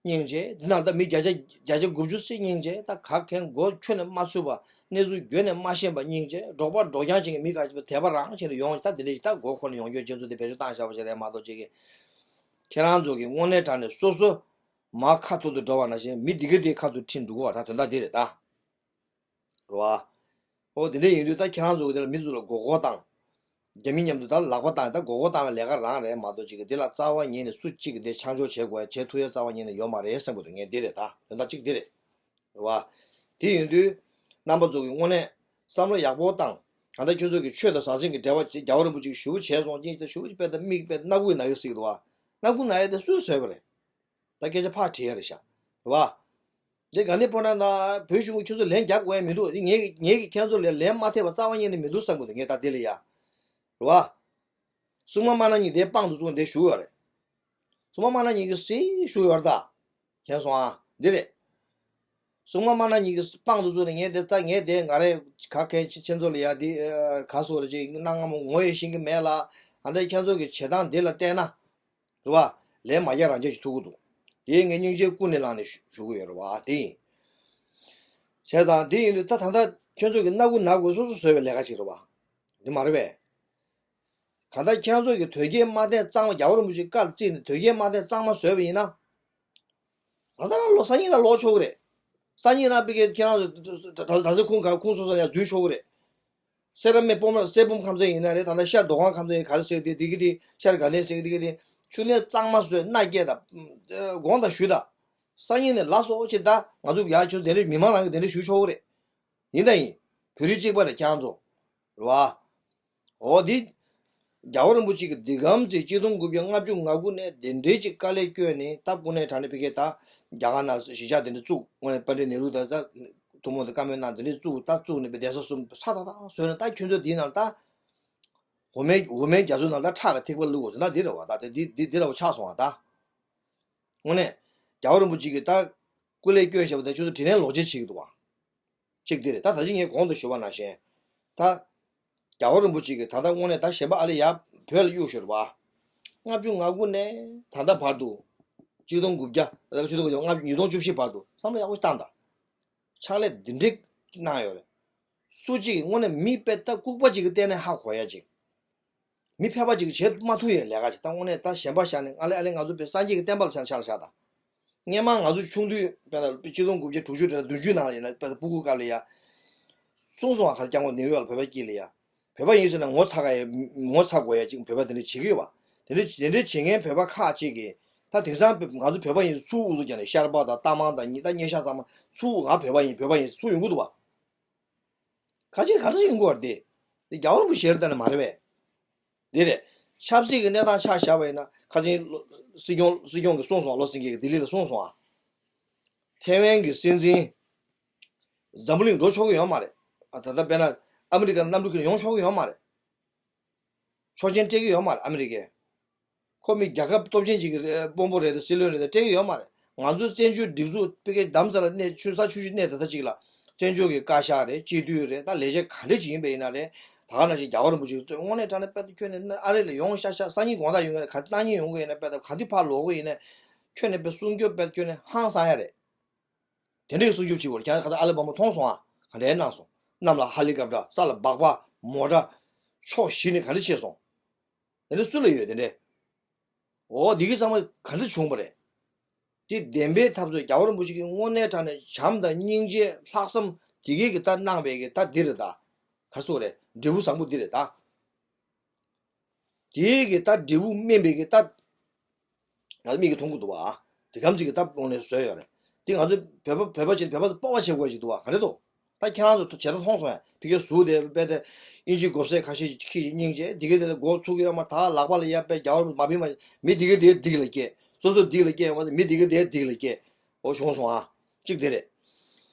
སྙིང་རྗེ། འདི་ནང་ད་མི་བརྒྱ་ཆ་བརྒྱ་ཆ་དགུ་བཅུ་ཙམ་སྙིང་རྗེ། ད་ག་གན་མགོ་ཁྱོན་ནས་མ་ཚུད་པ། གནས་ཚུལ་རྒྱུན་ནས་མ་ཤེས་པ་སྙིང་རྗེ། འབྲོག་པ་འབྲོག་རྐྱང་ཅན་གྱི་མི་ཁ་ཅིག་དད་པ་རང་ཅན་དུ་ཡོང་ད་འདི་འདྲ་ཞིག་ད་མགོ་འཁོར་ནས་ཡོང་རྒྱུ་ཁྱེད་ཚོ་འདི་བེད་སྤྱོད་བཏང་བཞག་པ་ཞིག་རེད་མ་གཏོགས་ཅིག་གི། ཁྱེད་རང་ཚོ་གི་དངོས་གནས་དྲང་གནས་སོ་སོ་མར་ཁ་ཐུག་ཏུ་འགྲོ་བ་ནང་བཞིན་མི་འདི་ག་འདི་ཁ་ཐུག་ཁྲིད་འགྲོ་གི་བ། ད་དོན་དག་འདི་རེད་ད། རེད་བ། ཨོ་དེ་འདྲ་ཡིན་དུས་ད་ཁྱེད་རང་ཚོ་གི་དེ་ལ་མི་ཚོ་ལ་མགོ་སྐོར་བཏང་། རྒྱ་མི་མཉམ་དུ་ད་ལག་པ་བཏང་། ད་མགོ་སྐོར་བཏང་བའི་ལས་ཀ་རང་རེད་མ་གཏོགས་ཅིག་གི་དེ་ལ་རྩ་བ་ཉིད་ནས་སུ་གཅིག་གིས་དེ་ཆ་འཇོག་བྱེད་དགོས་ཡ་བྱེད་ཐུབ་ཡ་རྩ་བ་ཉིད་ནས་ཡོད་མ་རེད་བསམ་གི་འདུག་ངས་འདི་རེད་ད། དོན་དག་གཅིག་འདི་རེད། རེད་བ། དེ་ཡིན་དུས་རྣམ་པ་ཚོ་གི་དངོས་གནས་བསམ་བློ་ཡག་པོ་བཏང་། གང་ལྟར་ཁྱོད་ཚོ་གི་ཆོས་དང་ཟང་ཟིང་གི་འབྲེལ་བ་ཅིག་རྒྱལ་བ་རིན་པོ་ཆེ་གིས་ཞུ་བ་བྱས་སོང་ཅིག་ད་ཞུ་བ་ཅིག་དཔེ་ད་མིག་དཔེ་སྣ་ཁུག་ན་ཡ་སྲིད་འདུག་བ། སྣ་ཁུག་ན་ཡ་དེ་སུས་བཟོས་པ་རེད། ད་སྐད་ཆ་ཕར་དྲི་ཡ་རེད་ཤག་རེད་བ། འདི་དགའ་ལྡན་ཕོ་བྲང་དང་བོད་གཞུང་གིས་ཁྱོད་ཚོ་ལན་རྒྱག་དགོས་ཡ་མི་འདུག་འདི་ངེད་ངེད་ཀྱིས་ཁྱེད་ཚོ་ལ་ལན་མ་ཐེབས་པ་རྩ་བ་ཉིད་ནས་མི་འདུག་བསམ་གི་འདུག་ངས་ད་འདི་ལ་ཡ། རེད་བ། སྲུང་མ་དམར་ནག་གཉིས་དེ་པང་དུ་བཙུགས་འདི་བཞུགས་ཡོད་རེད། སྲུང་མ་དམར་ནག་གཉིས་ཀྱིས་སྲིད་བཞུགས་ཡོད་རེད་ད། མཁྱེན་སོང་ཨ། འདི་རེད། སྲུང་མ་དམར་ནག་གཉིས་ཀྱིས་པང་དུ་བཙུགས་ནས་ངས་དེ་ད་ངས་དེ་ང་རེ་ག་གལ་ཆེ་ཁྱེད་ཚོ་ལ་ཡ་འདི་ག་སོ་རེ་ཅིག་གནང་ང་མོ་ངོ་ཡེ་ཤེས་ཀྱི་མེད་ལ། ཨ་འདི་ཁྱེད་ཚོ་གི་བྱེད་སྟངས་འདི་ལ་བལྟས་ན། རེད་བ། ལན་མ་རྒྱག་རང་རྒྱག་ཅིག་ཐུབ་ཀྱི་འདུག་དེ་ངས་སྙིང་རྗེ་ཀུན་ནས་བསླངས་ནས་ཞུ་ཞུ་གི་ཡོད་རེད་བ་དེ་ཡིན། བྱས་ཙང་དེ་ཡིན་དུས་ད་ད་ལྟ་ཁྱོད་ཚོ་གི་སྣ་ཁུག་ན་དགོས་སོ་སོ་བཟོས་པའི་ལས་ཀ་ཅིག་རེད་བ། འདི་མ་རེད་པས། གང་ལྟར་ཁྱེད་ཚོ་གི་དོལ་རྒྱལ་དམག་དོན་གཙང་མ་རྒྱལ་བ་རིན་པོ་ཆེ་བཀའ་བརྩིས་ནས་དོལ་རྒྱལ་དམག་དོན་གཙང་མ་བཟོས་པ་ཡིན་ན། ད་ལྟ་རང་ལོ་སང་ཉིན་ལ་ལོག་ཆོག་གི་རེད། སང་ཉིན་ལ་པི་ཀེ་ཁྱེད་རང་ཚོ་གྲྭ་ཚང་ཁུངས་ག་ཁུངས་སོ་སོ་ལ་ཡང་འཛུལ་ཆོག་གི་རེད། སེ་ར་སྨད་སྤོམ་ར་སེ་སྤོམ་ཁམས་ཚན་ཡིན་ན་རེད། ད་ལྟ་ཤར་མདོ་ཁམས་ཁམས་ཚན་ཡིན། ག་རེ་ཟེར་དེ་དེ་གི་དེ་ཤར་དགའ་ལྡན་ཟེར་གི་དེ་གི་དེ་ཆུ་ལེན་གཙང་མ་བཟོས་མནའ་སྐྱེལ་དང་དགོངས་དག་ཞུས་དང་། སང་ཉིན་ནས་ལ་སོགས་ཅི་ད་ང་ཚོ་ཡག་ཆུ་དེ་འདྲ་མི་མང་རང་གི་དེ་འདྲ་ཞུ་ཆོག་གི་རེད། ཡིན་ད་ཡིན། བོད་རིགས་གཅིག་པ་རེད་ཁྱེད་རང་ཚོ། རེད་བ། འོ་འདི། རྒྱལ་བ་རིན་པོ་ཆེ་གི་འདི་གམ་ཚེ་གཅིག་སྟོང་དགུ་བརྒྱ་ལྔ་བཅུ་ང་དགུ་ནས་དེ་འདྲའི་ཅིག་དཀའ་ལས་བསྐྱོན་ནས་ད་དངོས་གནས་དྲང་གནས་ཕ་གིར་ད་རྒྱ་གར་ནང་གཞིས་ཆགས་དེ་འདྲ་བཙུགས། དངོས་གནས་པཎ་ཌི་ནེ་རུ་དང་ད་ཐུན་མོང་དང་བཀའ་མོལ་གནང་། དེ་འདྲ་བཙུགས། ད་བཙུགས་ནས་པའི་གདན་ས་གསུམ་ཧྲ་ཐག་ཐག་བཟོས་ནས་ད་ཁྱོད་ཚོ་འདི་ནང་ད་འོ་མའི་འོ་མའི་རྒྱ་མཚོ་ནང་ད་ཁྲག་གི་ཐིགས་པ་བླུགས་དགོས་ཟེར་ན་འདི་རེད་བ། ད་དེ་འདི་འདི་འདི་རེད་བ། ཆགས་སོང་བ་ད། དངོས་གནས་རྒྱལ་བ་རིན་པོ་ཆེ་གིས་ད་སྐུ་ལས་བསྐྱོན་བཞག་པ་དེ་ཁྱོད་ཚོ་དྲིན་ལན་ལོག་འཇལ་བྱེད་ཀྱི་འདུག་བ། གཅིག་འདི་རེད། ད་ད་ཅི་ངས་གོང་དུ་ཞུས་པ་ནང་བཞིན། ད་རྒྱལ་བ་རིན་པོ་ཆེ་གིས་ད་ལྟ་དངོས་གནས་ད་གཞན་པ་ཨ་ལེ་ཡ་བོད་ལ་གཡུག་ཞོར་བ། ལྔ་བཅུ་ང་དགུ་ནས་ད་ལྟ་བར་དུ། གཅིག་སྟོང་དགུ་བརྒྱ་ད་ལྟ་གཅིག་སྟོང་དགུ་བརྒྱ་ལྔ་བཅུ་ཉིས་སྟོང་བཅུ་བཞི་བར་དུ་བསམ་བློ་ཡག་པོ་ཞིག་བཏང་དང་། ཕྱག་ལས་འདི་འདྲས་གནང་ཡོད་རེད། སུ་གཅིག་གིས་དངོས་གནས་མི་དཔེ་ལྟ་ལྐུགས་པ་ཅིག་གི་ལྟས་ནས་ཧ་གོ་ཡ་ཅིག་མི་ཕལ་པ་ཅིག་གིས་བྱེད་མ་ཐུབ་ཡའི་ལས་ཀ་ཅིག་ད་དངོས་གནས་ད་གཞན་པ་བཞག་ནས་ང་ལས་ཨ་ལས་ང་ཚོ་པའི་སངས་རྒྱས་ཀྱི་བསྟན་པ་ལ་ཆ་ཆ་བཞག་དང་། སྔན་མ་ང་ཚོ་ཆུང་དུས་དཔེར་ན་གཅིག་སྟོང་དགུ་བརྒྱ་དྲུག་ཅུ་དེ་ལ་བདུན་ཅུ་ནང་ལ་ཡིན་ན་དཔེར་ན་སྤུ་གུ་སྐབས་ལ་ཡ། གསུངས་སོང་བ། ཁ་སྐྱབས་མགོན་ནེའུ་ཡོག་ལ་བོད་པ་སྐྱིད་ལ་ཡ། བོད་པ་ཡིན་ཟེར་ན་ངོ་ཚ་ག་ཡ་ངོ་ཚ་དགོས་ཡ་ཅིག་བོད་པ་དེ་འདྲ་བྱེད་ཀྱི་ཡོད་པ། དེ་འདྲ་དེ་འདྲ་བྱེད་མཁན་བོད་པ་ཁག་ཅིག་གིས་ད་དེང་སང་ང་ཚོ་བོད་པ་ཡིན་ཚུར་འུ་ཚུགས་རྒྱག་ནས་ཤར་པ་དང་རྟ་མང་དང་ཉི་ད་སྙེ་ཤང་ཚང་མ་ཚུར་ང་བོད་པ་ཡིན་བོད་པ་ཡིན་ཚུར་ཡོང་གི་འདུག་བ། ཁ་ཆེ་ག་འདྲ་ཡིན་དགོས་རེད་དེ། དེ་རྒྱལ་བ་རིན་པོ་ཆེ་ལ་ལྟ་ནས་མ་རེད་པས། འདི་རེད། ཆབ་སྲིད་ཀྱི་གནས་སྟངས་ཆ་བཞག་པ་ཡིན་ན་ཁ་ཆེ་སྲིད་སྐྱོང་སྲིད་སྐྱོང་གིས་གསུངས་སོང་། བློ་སེང་གེ་གིས་ལྡི་ལི་ལ་གསུངས་སོང་ཨ། ཐེ་ཝན་གྱི་སྲིད་འཛིན་འཛམ་བུ་གླིང་འགྲོ་ཆོག་གི་ཡོད་མ་རེད། ཨ་ད་ལྟ་དཔེར་ན་ཨ་མི་རི་ཀ་གནམ་གྲུ་ཁྱེར་ཡོང་ཆོག་གི་ཡོད་མ་རེད། ཆོག་མཆན་སྤྲད་ཀྱི་ཡོད་མ་རེད་ཨ་མི་རི་ཀས། ཁོ་མི་རྒྱལ་ཁབ་སྟོབས་ཆེན་ཅིག་གི་རེད། དཔོན་པོ་རེད་དང་སྲིད་བློན་རེད་དང་སྤྲད་ཀྱི་ཡོད་མ་རེད། ང་ཚོ་བཙན་བྱོལ་སྒྲིག་འཛུགས་ཕ་གིའི་འདམ་ས་ལ་གནས་ཆུ་ས་ཆུ་ཆུ་གནས་ད་ལྟ་ཅིག་ལ་བཙན་བྱོལ་གྱི་བཀའ་ཤག་རེད། སྤྱི་འཐུས་རེད། ད་ལས་བྱེད་ག་འདྲ་ཅིག་ཡིན་པ་ཡིན་ན་རེད། ད་ག་ནང་བཞིན་རྒྱལ་བ་རིན་པོ་ཆེ་དངོས་གནས་དྲང་གནས་དཔེ་ཁྱོན་ནས་ཨ་རི་ལ་ཡོང་ཤག་ཤག་སང་ཉིན་དགོང་དག་ཡོང་གི་ཡིན་ན་ག་གནངས་ཉིན་ཡོང་གི་ཡིན་ན་དཔེ་ག་དུས་ཕར་ལོག་གི་ཡིན་ན་ཁྱོན་ནས་དཔེ་སྲུང་སྐྱོབ་དཔེ་ཁྱོན་ནས་ཧང་སང་ཡ་རེད། དེ་འདྲའི་སྲུང་སྐྱོབ་བྱེད་དགོས་རེད། ཁྱེད་རང་ཁ་སང་ཨ་ལི་བྷ་མ་མཐོང་སོང་ཨ། ག་འདྲའི་གནང་སོང་། གནམ་ལ་ཧ་ལི་ཀབ་ཏྲ་ས་ལ་སྦག་སྦག་མོ་ཊ་ཕྱོགས་བཞི་ནས་ག་འདྲ་ཆས་སོང་། དེ་འདྲ་སུ་ལ་ཡོད་དེ་འདྲའི། འོ་འདི་གི་ཚང་མ་ག་འདྲ་བྱུང་བ་རེད། དེ་བདེན་པའི་འཐབ་རྩོད་རྒྱལ་བ་རིན་པོ་ཆེ་གིས་དངོས་གནས་དྲང་གནས་བྱམས་དང་སྙིང་རྗེ་ལྷག་བསམ་དེ་གས་ཀྱི་ད་གནང་བའི་གི་ད་འདི་རེད་ད། ག་སོ་རེད། འབྲས་བུ་བཟང་པོ་འདི་རེད་ད། དེའི་གི་ད་འབྲས་བུ་སྨིན་པའི་གི་ད། ང་ཚོ་མིག་གིས་མཐོང་གི་འདུག་བ། དེ་གམ་ཅིག་གི་ད་དངོས་གནས་བཟོས་ཡོད་རེད། དེ་ང་ཚོ་བོད་པ་བོད་པ་ཆེ་བོད་པ་ཚོ་སྤོབས་པ་བྱེད་དགོས་ཀྱི་འདུག་བ། ག་རེ་འདུག་ད་ཁྱེད་རང་ཚོ་བྱེད་སྟངས་མཐོང་སོང་ཡ། ཕ་གིའི་ཟུར་དེ་དཔེ་དེ་དབྱིན་ཇིའི་མགོ་སེར་ཁ་ཤས་ཀྱིས་ཁྱི་ཡི་སྙིང་རྗེ་འདི་ག་དེ་ལ་མགོ་ཚུགས་ཀྱི་ཡོད་མ། ད་ལག་པ་ལ་ཡ་དཔེ་རྒྱ་བོར་མ་བིན་མ། མི་འདི་ག་དེ་འདི་ག་ལ་སྐྱེས། སོ་སོ་འདི་ག་ལ་སྐྱེས་ཡོད་མ་རེད། མི་འདི་ག་དེ་འདི་ག་ལ་སྐྱེས། འོ་བྱུང་སོང་ཨ། གཅིག་དེ་རེད།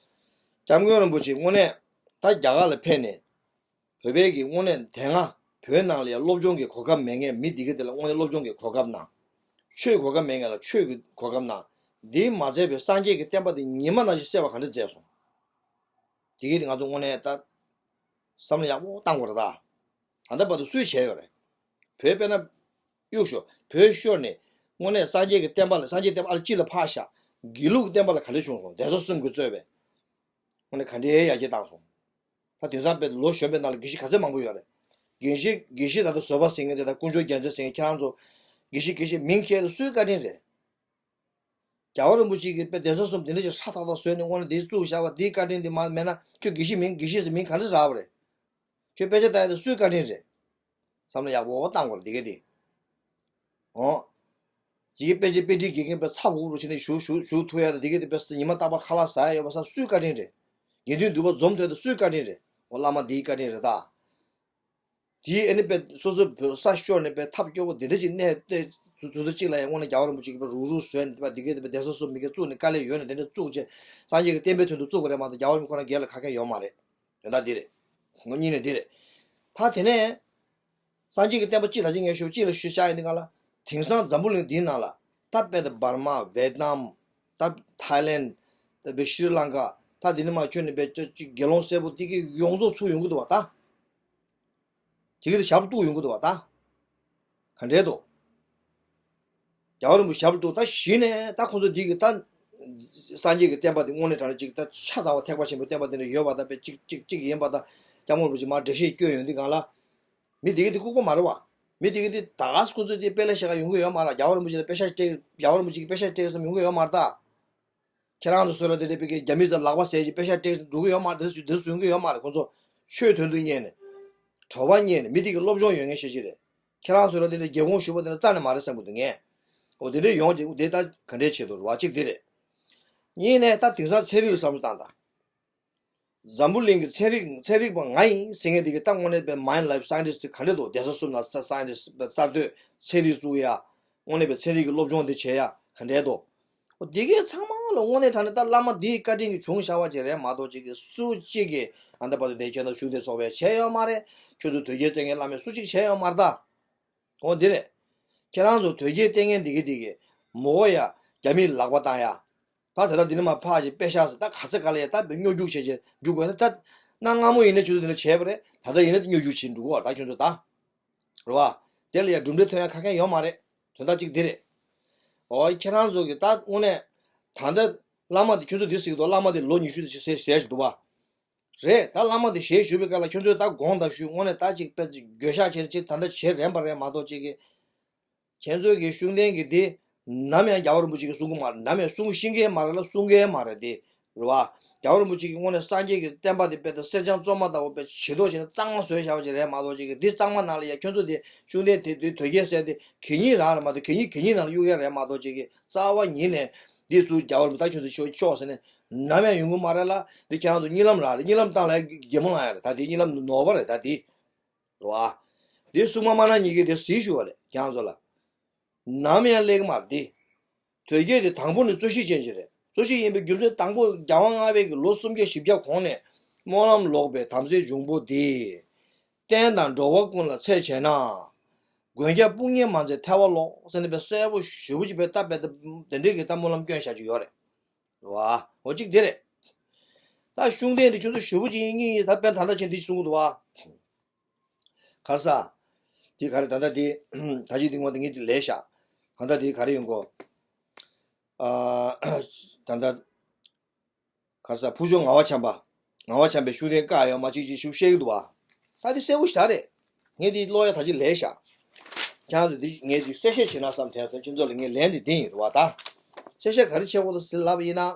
སྐྱབས་མགོན་རིན་པོ་ཆེ་དངོས་གནས་ད་རྒྱ་གར་ལ་ཕེབས་ནས། བོད་པའི་གི་དངོས་གནས་དེ་སྔ་བོད་ནང་ལ་ཡང་སློབ་སྦྱོང་གི་གོ་སྐབས་མེད་མཁན་མི་འདི་ག་དེ་ལ་དངོས་གནས་སློབ་སྦྱོང་གི་གོ་སྐབས་གནང་། ཆོས་གོ་སྐབས་མེད་མཁན་ལ་ཆོས་ཀྱི་གོ་སྐབས་གནང་། འདིས་མ་ཚད་པའི་སངས་རྒྱས་ཀྱི་བསྟན་པ་འདི་ཉི་མ་ནང་བཞིན་གསལ་བ་ག་འདྲ་མཛད་སོང་། འདི་ག་དེ་ང་ཚོ་དངོས་གནས་ད་བསམ་བློ་ཡག་པོ་བཏང་དགོས་རེད་ད། ད་ལྟ་བར་དུ་སུས་བྱས་ཡོད་རེད། བོད་དཔེར་ན་གཡུག་ཞོར་བོད་ཤོར་ནས་དངོས་གནས་སངས་རྒྱས་ཀྱི་བསྟན་པ་ལ་སངས་རྒྱས་བསྟན་པ་ཨ་ལ་སྤྱི་ལ་ཕར་བཞག་དགེ་ལུགས་ཀྱི་བསྟན་པ་ལ་ག་འདྲ་བྱུང་སོང་། གདན་ས་གསུམ་གྱིས་གཙོས་པའི་དངོས་གནས་ག་འདྲའི་ཡར་རྒྱས་བཏང་སོང་། ད་དེང་སང་དཔེ་ལོ་གཞོན་པའི་ནང་ལ་དགེ་བཤེས་ག་ཚོད་མང་པོ་ཡོད་རེད། དགེ་བཤེས་དགེ་བཤེས་ད་ལྟ་བཟོད་པ་ཟེར་མཁན་དེ་དང་དཀོན་མཆོག་རྒྱལ་མཚན་ཟེར་མཁན་ཁྱེད་རང་ཚོ་དགེ་བཤེས་དགེ་བཤེས་མིང་ཁྱེར་ཏེ་སུའི་བཀའ་དྲིན་རེད། རྒྱལ་བ་རིན་པོ་ཆེ་གིས་དཔེ་གདན་ས་གསུམ་དེ་འདྲ་ཞིག་ཧྲ་ཐག་ཐག་བཟོས་ནས་དངོས་གནས་འདི་བཙུགས་བཞག་པ་འདིའི་བཀའ་དྲིན་འདི་མ་མེད་ན་ཁྱོད་དགེ་བཤེས་མིང་དགེ་བཤེས་ཟེར་མིང་ག་འདྲ་རག་པ་རེད། ཁྱོད་དཔེ་ཆ་ལྟ་ཡ་དེ་སུའི་བཀའ་དྲིན་རེད། བསམ་བློ་ཡག་པོ་བཏང་དགོས་རེད་འདི་ག་དེ། འོ། དེ་གི་དཔེ་ཆའི་དཔེ་ཁྲིད་དགེ་རྒན་དཔེ་ཚ་འུར་འུར་བྱས་ནས་བཞུགས་བཞུགས་བཞུགས་ཐུབ་ཡ་དང་དེ་གི་དེ་དཔེ་ཉི་མ་རྟག་པར་ཁ་ལག་ཟ་ཡ་ཡོད་པ་ས་སུའི་བཀའ་དྲིན་རེད། དགེ་འདུན་འདུས་པ་འཛོམས་ཐུབ་ཡ་དེ་སུའི་བཀའ་དྲིན་རེད། འོ་བླ་མ་འདིའི་བཀའ་དྲིན་རེད་ད། དེའི་ཨ་ནི་དཔེ་སོ་སོ་བོད་ས་ཤོར་ནས་དཔེ་ཐབས་སྐྱོ་པོ་དེ་འདྲ་ཅིག་གནས་ཏེ་དུས་ཚོད་གཅིག་ལ་ཡང་དངོས་གནས་རྒྱལ་བ་རིན་པོ་ཆེ་གིས་དཔེ་རུག་རུག་བཟོས་ནས་དཔེ་དེ་གི་དེ་དཔེ་གདན་ས་གསུམ་མི་སྒེར་བཙུགས་ནས་དཀའ་ལས་ཡོད་ནས་དེ་འདྲ་བཙུགས་རྗེས་སངས་རྒྱས་ཀྱི་བསྟན་པའི་དོན་དུ་བཙུགས་པ་རེད་མ་གཏོགས་རྒྱལ་བ་རིན་པོ་ཆེ་ཁོ་རང་སྒེར་ལ་ག་གེ་ཡོད་མ་རེད། དོན་དག་འདི་རེད། ངོ་གཉིས་ནས་འདི་རེད། ད་དེ་ནས། སངས་རྒྱས་ཀྱི་བསྟན་པ་སྤྱི་ལ་ཅི་ངས་ཞུ་སྤྱི་ལ་ཞུ་བྱ་ཡིན་དེ་ག་ལ། དེང་སང་འཛམ་བུ་གླིང་འདིའི་ནང་ལ་ད་དཔེ་ད་འབར་མ་ཝེད་ནམ། ད་ཐའི་ལེན། ད་དཔེ་ཤྲི་ལང་ཀ། ད་འདི་ནས་མར་ཁྱོན་ནས་དཔེ་ཅིག་དགེ་སློང་སེར་པོ་འདི་གི་ཡོངས་རྫོགས་ཚུར་ཡོང་གི་འདུག་བ་ད། དེ་གི་ད་ཞབས་བཏུག་ཡོང་གི་འདུག་བ་ད། ག་འདྲས་འདུག་རྒྱལ་བ་རིན་པོ་ཆེ་ཞབས་བཏུག་ད་གཞི་ནས་ད་ཁོང་ཚོ་འདི་གི་ད། སངས་རྒྱས་ཀྱི་བསྟན་པ་འདི་དངོས་གནས་དྲང་གནས་ཅིག་ད་ཆ་ཚང་བ་ཐེག་པ་ཆེན་པོའི་བསྟན་པ་འདི་འདྲ་ཡོད་པ་ད་དཔེ་ཅིག་ཅིག་ཅིག་ཡིན་པ་ད། སྐྱབས་མགོན་རིན་པོ་ཆེ་མར་འགྲེལ་བཤད་བསྐྱོན་ཡོང་དུས་སྒང་ལ། མི་འདི་གི་འདི་ལྐུགས་པ་མ་རེད་བ། མི་འདི་གི་འདི་ད་ག་སེ་ཁོ་ཚོས་འདི་དཔེ་ལེགས་ཤ་ག་ཡོང་གི་ཡོད་མ་རེད། རྒྱལ་བ་རིན་པོ་ཆེ་ལ་དཔེ་ཤ་སྤྲད། རྒྱལ་བ་རིན་པོ་ཆེ་གི་དཔེ་ཤ་སྤྲད་བསམ་ཡོང་གི་ཡོད་མ་རེད་ད། ཁྱེད་རང་ཚོ་བཟོས་ལ་དེ་འདྲ་དཔེ་གི་རྒྱ་མི་ཚོ་ལག་པ་བཟས་ཅིག་དཔེ་ཤ་སྤྲད་འགྲོ་གི་ཡོད་མ་རེད། དེ་ཚོ་དེ་ཚོ་ཡོང་གི་ཡོད་མ་རེད། ཁོ་ཚོ་ཆོས་དོན་དུ་གཉེར་ནས། གྲྭ་པ་རྙེད་ནས་མི་དེ་གི་སློབ་སྦྱོང་ཡོད་མཁན་ཤེས་ཀྱི་རེད། ཁྱེད་རང་ཚོ་ལ་དེ་འདྲ་སྒེའུ་ཁུང་ཞུགས་པ་དེ་འདྲ་རྩ་ནས་མ་རེད་བསམ་གྱི་འདུག་ངས། འོ་དེ་འདྲ་ཡོང་ཅིག་དེ་ད་ག་འདྲའི་ཆེད་དུ་རེད་བ། གཅིག་དེ་རེད། གཉིས་ནས་ད་དེང་སང་ཚན་རིག་ལ་བསམ་བློ་བཏང་དང་། འཛམ་བུ་གླིང་གི་ཚན་རིག་ཚན་རིག་པ་ང་ཡིན་ཟེར་མཁན་དེ་གི་ད་དངོས་གནས་པའི་mind life scientist ག་འདྲ་འདུག་སྡེ་ཚན་གསུམ་ནང་scientist གསར་གཏོད་ཚན་རིག་བཙུགས་ཡ། དངོས་གནས་པའི་ཚན་རིག་གི་སློབ་སྦྱོང་དེ་བྱེད་ཡ་ག་འདྲ་འདུག་འོ་དེ་གའི་ཚང་མ་ལ་དངོས་གནས་དྲང་གནས་ད་བླ་མ་འདིའི་བཀའ་དྲིན་གྱིས་བྱུང་བཞག་པ་ཅིག་རེད་མ་གཏོགས་ཅིག་གི་སུ་གཅིག་གིས་ཨ་ད་བར་དུ་དེ་ཁྱོད་ཚོ་ཤུགས་ལྡན་ཚོགས་པས་བྱས་ཡོད་མ་རེད། ཁྱོད་ཚོ་དོལ་རྒྱལ་བསྟེན་མཁན་བླ་མས་སུ་གཅིག་བྱས་ཡོད་མ་རེད་ད། འོ་འདི་རེད། ཁྱེད་རང་ཚོ་དོལ་རྒྱལ་བསྟེན་མཁན་འདི་གི་འདི་གི་མོ་གོ་ཡ་རྒྱ་མིར་ལག་པ་བཏང་ཡ། ད་དེ་ལྟ་འདི་ནས་མར་ཕར་ཅིག་དཔེ་ཤག་ཟེར་ད་ག་ཚོད་ག་ལ་ཡ་ད་བེ་སྨྱོ་རྒྱུག་བྱས་བྱས་རྒྱུག་དགོས་ན་ད་གནའ་སྔ་མོ་ཡིན་ན་ཁྱོད་ཚོ་འདི་འདྲ་བྱས་པ་རེད། ད་ལྟ་ཡིན་ན་སྨྱོ་རྒྱུག་བྱས་འགྲོ་གི་བ་ད་ཁྱོད་ཚོ་ད། རེད་བ། དེ་ལ་ཡ་གྲུབ་འབྲས་ཐོན་ཡ་ཁ་ཁན་ཡོད་མ་རེད། དོན་དག་གཅིག་འདི་རེད། ཨོ་ཁྱེད་རང་ཚོ་གི་ད་དངོས་གནས་ད་ལྟ་བླ་མ་དེ་ཁྱོད་ཚོ་འདི་ཟེར་གི་འདུག་བླ་མ་དེ་ལོ་ཉི་ཤུ་དེ་ཟེར་ཟེར་གྱི་འདུག་བ། རེད་ད་བླ་མ་དེ་ཞལ་བཞུགས་པའི་སྐབས་ལ་ཁྱོད་ཚོས་ད་དགོངས་དག་ཞུ་དངོས་གནས་ད་ཅིག་དཔེ་འགྱོད་བཤགས་བྱས་ཅིག་ད་ལྟ་བྱེད་རན་པ་རེད་མ་གཏོགས་ཅིག་གི་ཁྱེད་ཚོའི་གི་ཤུགས་ལྡན་གི་དེ་ནམ་ཡང་རྒྱལ་བ་རིན་པོ་ཆེ་གི་གསུང་གི་མ་རེད། ནམ་ཡང་གསུང་ཤེས་མཁན་མ་རེད་ལ་གསུང་མཁན་མ་རེད་དེ། རེད་བ། རྒྱལ་བ་རིན་པོ་ཆེ་གི་དངོས་གནས་སངས་རྒྱས་ཀྱི་བསྟན་པ་དེ་དཔེ་ད་གསེར་སྦྱངས་བཙོ་མ་ལྟ་བུ་དཔེ་བྱི་དོར་བྱས་ནས་གཙང་མ་བཟོས་བཞག་པ་ཅིག་རེད་མ་གཏོགས་ཅིག་གི་འདི་གཙང་མ་ནང་ལ་ཡ་ཁྱོད་ཚོ་དེ་ཤུགས་ལྡན་དེ་དེ་དོལ་རྒྱལ་ཟེར་དེ་གད་སྙིགས་རང་རེད་མ་གཏོགས་གད་སྙིགས་གད་སྙིགས་ནང་ལ་གཡུག་ཡ་རེད་མ་གཏོགས་ཅིག་གི་རྩ་བ་ཉིད་ནས་འདི་ཚུར་རྒྱལ་བ་རིན་པོ་ཆེ་ཁྱོད་ཚོ་ཆོག་ཆོག་ཟེར་ནས་ནམ་ཡང་ཡོང་གི་མ་རེད་ལ། འདི་ཁྱེད་རང་ཚོ་གཉིད་ལམ་རང་རེད། གཉིད་ལམ་བཏང་ལ་ཡ་གད་མོ་ལངས་ཡ་རེད། ད་དེ་གཉིད་ལམ་ནོར་བ་རེད་ད་དེ། རེད་བ། འདི་སྲུང་མ་མ་ན་གཉིས་ཀྱིས་དེ་གཟིགས་ཞུ་བ་རེད་ཁྱེད་རང་ཚོ་ལ། ནམ་ཡང་ལེགས་མ་རེད་དེ། དོལ་རྒྱལ་དེ་དང་པོ་ནས་རྩོད་གཞི་ཅན་ཅིག་རེད། རྩོད་གཞི་ཡིན་པའི་རྒྱུ་མཚན་དང་པོ་རྒྱལ་དབང་ལྔ་པའི་གི་ལོ་སུམ་བརྒྱ་བཞི་བརྒྱ་གོང་ནས་སྨོན་ལམ་ལོག་པའི་དམ་སྲིའི་འབྱུང་པོ་འདི། བསྟན་དང་འགྲོ་བ་ཀུན་ལ་འཚེ་བྱས་ན། མགོན་སྐྱབས་དཔུང་གཉེན་མ་མཛད་ཐལ་བ་ལོག་ཟེར་ནས་དཔེ་གསལ་པོ་ཞེ་པོ་ཅིག་དཔེ་ལྟ་དཔེ་དེ་འདྲའི་གི་ལྟ་སྨོན་ལམ་བསྐྱོན་བཞག་ཅིག་ཡོད་རེད། རེད་བ། འོ་གཅིག་དེ་རེད། ད་ཤུགས་ལྡན་དེ་ཁྱོད་ཚོ་ཞེ་པོ་ཅིག་ཡིན་གཉིས་ཡིན་ད་དཔེར་ན་ད་ལྟ་ཆེན་འདི་གསུང་གི་འདུག་བ། ག་རེ་ཟ། འདི་ག་རེ་ད་ལྟ་འདི་ད་ཅི་འདི་ངོ་འདི་ངས་འདི་ལས་བཞག་ད་ལྟ་འདི་ག་རེ་ཡོང་གོ་ཨ། ད་ལྟ་ག་རེ་ཟ་ཕུགས་ཆུང་ངག་དབང་བྱམས་པ། ངག་དབང་བྱམས་པའི་ཤུགས་ལྡན་བཀའ་ཡོད་མ་གཅིག་གཅིག་ཤུགས་བཤད་ཀྱི་འདུག་བ། ད་འདི་གསལ་པོ་ཞེ་དྲག་རེད། ངས་འདི་ཀློག་ཡ་ད་ཅི་ལས་བཞག་ཁྱེད་རང་ཚོ་འདི་ངས་འདི་གསལ་བཤད་བྱེད་ན་བསམ་དེ་ཚོ་ཁྱེད་ཚོ་ལ་ངས་ལན་འདི་འདི་ཡིན་རེད་བ་ད། གསལ་བཤད་ག་རེ་བྱེད་དགོས་འདུག་ཟེར་ལབ་པ་ཡིན་ན།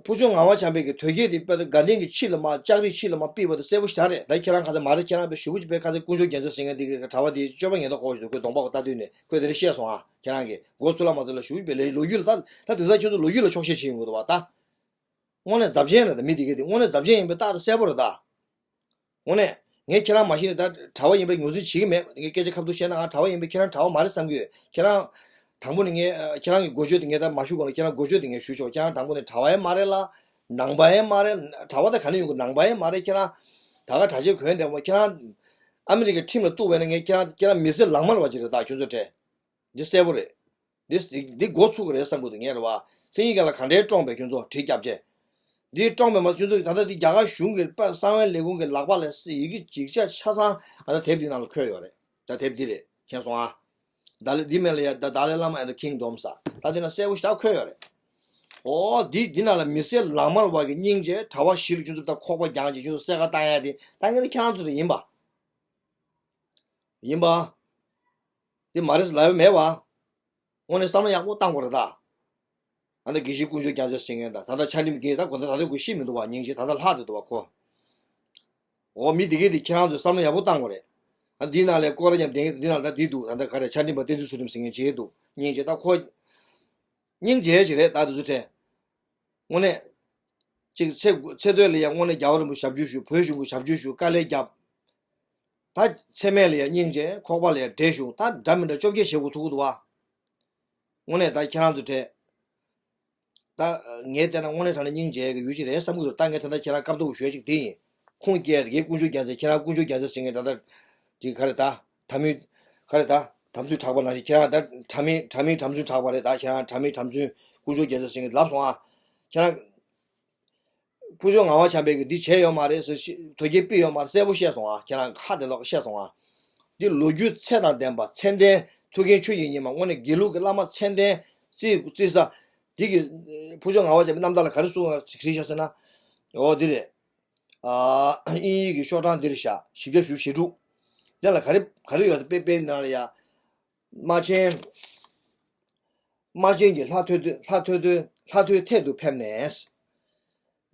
ཕུགས་ཆུང་ངག་དབང་བྱམས་པའི་གི་དོལ་རྒྱལ་དེ་དཔེ་དགའ་ལྡན་གྱི་ཕྱི་ལ་མ་ལྕགས་རིའི་ཕྱི་ལ་མ་ཕུད་པ་དེ་གསལ་པོ་ཞེ་དྲག་རེད། ད་ཁྱེད་རང་ག་ཚོད་མ་རེད། ཁྱེད་རང་དཔེ་ཞེ་པོ་ཅིག་དཔེ་ག་ཚོད་དཀོན་མཆོག་རྒྱལ་མཚན་ཟེར་མཁན་དེ་གི་གྲྭ་པ་དེ་སྤྱོད་པ་ངན་ཐོག་ཁོག་ཞིག་འདུག་ཁོས་སྡོམ་པ་གོ་ལྟ་དུས་ནས་ཁོས་དེ་འདྲ་བཤད་སོང་ཨ། ཁྱེད་རང་གི་མགོ་ཚུགས་ལ་མ་ཚུགས་ལ་ཞེ་པོ་ཅིག་དཔེ་ལོ་ལོ་རྒྱུས་ལ་ད་ད་དེང་སང་ཁྱོད་ཚོ་ལོ་རྒྱུས་ལ་ཆོག་ཤེས་བྱེད་ཡོང་གི་འདུག་བ་ད། དངོས་གནས་རྫབ་ཆེན་རེད་ད་མི་དེ་གི་དེ་དངོས་གནས་རྫབ་ཆེན་ཡིན་པའི་རྟགས་དེ་གསལ་པོ་རེད་ད། དངོས་གནས། ངས་ཁྱེད་རང་མ་གཞི་ནས་ད་གྲྭ་པ་ཡིན་པའི་ངོས་འཛིན་བྱེད་ཀྱི་མེད། ངས་སྐད་ཆ་ཁ་ཐུག་བཤད་ན་ཨ་གྲྭ་པ་ཡིན་པའི་ཁྱེད་རང་གྲྭ་པ་མ་རེད་བསམ་གྱི་ཡོད། ཁྱེད་རང་། དང་པོ་ནས་ངས་ཨ་ཁྱེད་རང་གི་འགོ་བརྗོད་དེ་ངས་ད་མ་ཞུ་གོང་ལ་ཁྱེད་རང་འགོ་བརྗོད་དེ་ངས་ཞུ་ཆོག་ཁྱེད་རང་དང་པོ་ནས་གྲྭ་པ་ཡང་མ་རེད་ལ། ནང་པ་ཡང་མ་རེད། གྲྭ་པ་ད་ག་ནས་ཡོང་གི། ནང་པ་ཡང་མ་རེད། ཁྱེད་རང་། ད་ག་གྲྭ་ཆས་གོན་བསྡད་པ་ཁྱེད་རང་། ཨ་མི་རི་ཀའི་ཁྲིམས་ལ་གཏུགས་པ་ཡིན་ན་ངས་ཁྱེད་རང་ཁྱེད་རང་མི་སེར་ལག་དམར་བ་ཅིག་རེད་ད་ཁྱོད་ཚོ་དྲན། འདི་གསལ་པོ་རེད། འདི་འདི་འདི་འགོ་ཚུགས་ཀྱི་རེད་བསམ་གྱི་འདུག་ངས་རེད་བ། མཚན་ཉིད་ཀྱང་ལ་ག་འདྲའི་བཀྲོངས་པའི་ཁྱོད་ཚོ་བྲིས་རྒྱབ་བྱས། འདི་བཀྲོངས་པའི་མ་ཁྱོད་ཚོ་ད་ལྟ་འདི་རྒྱ་གར་གཞུང་གི་པ་གསང་བའི་ལས་ཁུངས་ཀྱི་ལག་པ་ལ་སྲིད་ཡི་གེ་ཅིག་ཆ་ཆ་ཚང་ཨ་ད་དེབ་འདི་ནང་ལ་འཁོད་ཡོད་རེད། ད་དེབ་འདི་རེད་མཁྱེན་སོང་ཨ། ད་ལེ་འདི་མེད་ལ་ཡ་ད་ད་ལེ་བླ་མ་and the kingdom ཟེར་ད་འདི་ན་གསལ་པོ་ཞིག་ད་འཁོད་ཡོད་རེད། ཨོ་འདི་འདི་ནང་ལ་མི་སེར་ལག་དམར་བ་གི་སྙིང་རྗེ་གྲྭ་པ་བཞི་ལ་ཁྱོད་ཚོ་ད་ཁོག་པ་རྒྱང་ཅིག་ཁྱོད་ཚོ་གསལ་ཁ་བཏང་ཡ་དེ་ད་ངས་ད་ཁྱེད་རང་ཚོ་རེད་ཡིན་པ། ཡིན་པ། འདི་མ་རེད་ལབ་ཡོད་མེད་བ། དངོས་གནས་བསམ་བློ་ཡག་པོ་བཏང་དགོས་རེད་ད། ཨ་ནི་དགེ་བཤེས་དཀོན་མཆོག་རྒྱལ་མཚན་ཟེར་མཁན་དང་ད་ལྟ་ཆ་འགྲིམ་རྒན་ད་གོ་ད་ད་ལྟ་དགོས་ཤེས་མི་འདུག་བ་སྙིང་རྗེ་ད་ལྟ་ལྷག་དེ་འདུག་བ་ཁོ། འོ་མི་དེ་གས་དེ་ཁྱེད་རང་ཚོས་བསམ་བློ་ཡག་པོ་བཏང་དགོས་རེད། ཨ་འདི་ནང་ལས་སྐོར་ར་མཉམ་དེ་འདི་ནང་ད་འདི་འདུག་ད་ལྟ་ག་རེ་ཆ་འགྲིམ་པ་བསྟན་འཛིན་ཚུལ་ཁྲིམས་ཟེར་མཁན་བྱེད་འདུག་སྙིང་རྗེ་ད་ཁོ། སྙིང་རྗེ་ཞིག་རེད་ད་དེ་ཚོ་དྲན། དངོས་གནས། གཅིག་ཚེ་ཚེ་སྟོད་ལ་ཡང་དངོས་གནས་རྒྱལ་བ་རིན་པོ་ཆེ་ཞབས་ཕྱི་ཞུ། བོད་གཞུང་གི་ཞབས་ཕྱི་ཞུ་དཀའ་ལས་བརྒྱབ། ད་ཚེ་སྨད་ལ་ཡང་སྙིང་རྗེ། ཁོག་པ་ལ་ཡང་འདྲེ་ཞུ། ད་འདྲ་མི་འདྲ་བཅོ་བརྒྱད་བྱེད་དགོས་ཐུག་གི་འདུག་བ། དངོས་གནས་ད་ཁྱེད་རང་ཚོ་གྲས། ད་ངས་བལྟས་ན་དངོས་གནས་དྲང་གནས་སྙིང་རྗེ་གི་ཡུལ་ཅིག་རེད་བསམ་གི་འདུག་ད་ངས་ད་ལྟ་ཁྱེད་རང་སྐབས་ཐོག་ཞུ་ཡ་ཅིག་དེ་ཡིན། ཁུངས་སྐྱེལ་དེ་གའི་དཀོན་མཆོག་རྒྱལ་མཚན་ཁྱེད་རང་དཀོན་མཆོག་རྒྱལ་མཚན་ཟེར་མཁན་ད་ལྟ། དེ་ག་རེ་ད། དམ་མུས། ག་རེ་ད། དམ་ཚུལ་གྲགས་པ་ནང་བཞིན་ཁྱེད་རང་ད་དྲ་མིན་དྲ་མིན་དམ་ཚུལ་གྲགས་པ་རེད་ད་ཁྱེད་རང་དྲ་མིན་དམ་ཚུལ་དཀོན་མཆོག་རྒྱལ་མཚན་ཟེར་མཁན་ལབ་སོང་ཨ། ཁྱེད་རང་། ཕུགས་ཆུང་ངག་དབང་བྱམས་པས་ཀྱིས་འདི་བྱས་ཡོད་མ་རེད་ཟེར་ཤི་དོལ་རྒྱལ་ཕུད་ཡོད་མ་རེད་གསལ་པོ་བཤད་སོང་ཨ་ཁྱེད་རང་ཁ་དེ་ལོག་བཤད་སོང་ཨ། འདི་ལོ་རྒྱུས་ཚད་དང་ལྡན་པ་མཚན་ལྡན་ཐུགས་མཁན་ཆོས་ཀྱི་ཉི་མ་དངོས་གནས་དགེ་ལུགས་ཀྱི་བླ་མ་མཚན་ལྡན་རྩི་རྩི་ས་འདི་གི་ཕུགས་ཆུང་ངག་དབང་བྱམས་པའི་རྣམ་ཐར་ལ་ག་རེ་གསུངས་ཡོད་ཟེར་ཤག་ཟེར་ན། འོ་འདི་རེད། ཨ་དབྱིན་ཡིག་གི་ཤོག་གྲངས་འདིར་བཞག་བཞི་བརྒྱ་བཞི་བཅུ་ཞེ་དྲུག་དེ་ལ་ག་རེ་ག་རེ་ཡོད་དེ་དཔེ་དཔེ་ནང་ལ་ཡ། རྨ་ཆེན། རྨ་ཆེན་གྱི་ལྷ་ཐོད་ཐོད་ལྷ་ཐོད་ཐོད་ལྷ་ཐོད་ཐད་དུ་ཕེབས་ནས།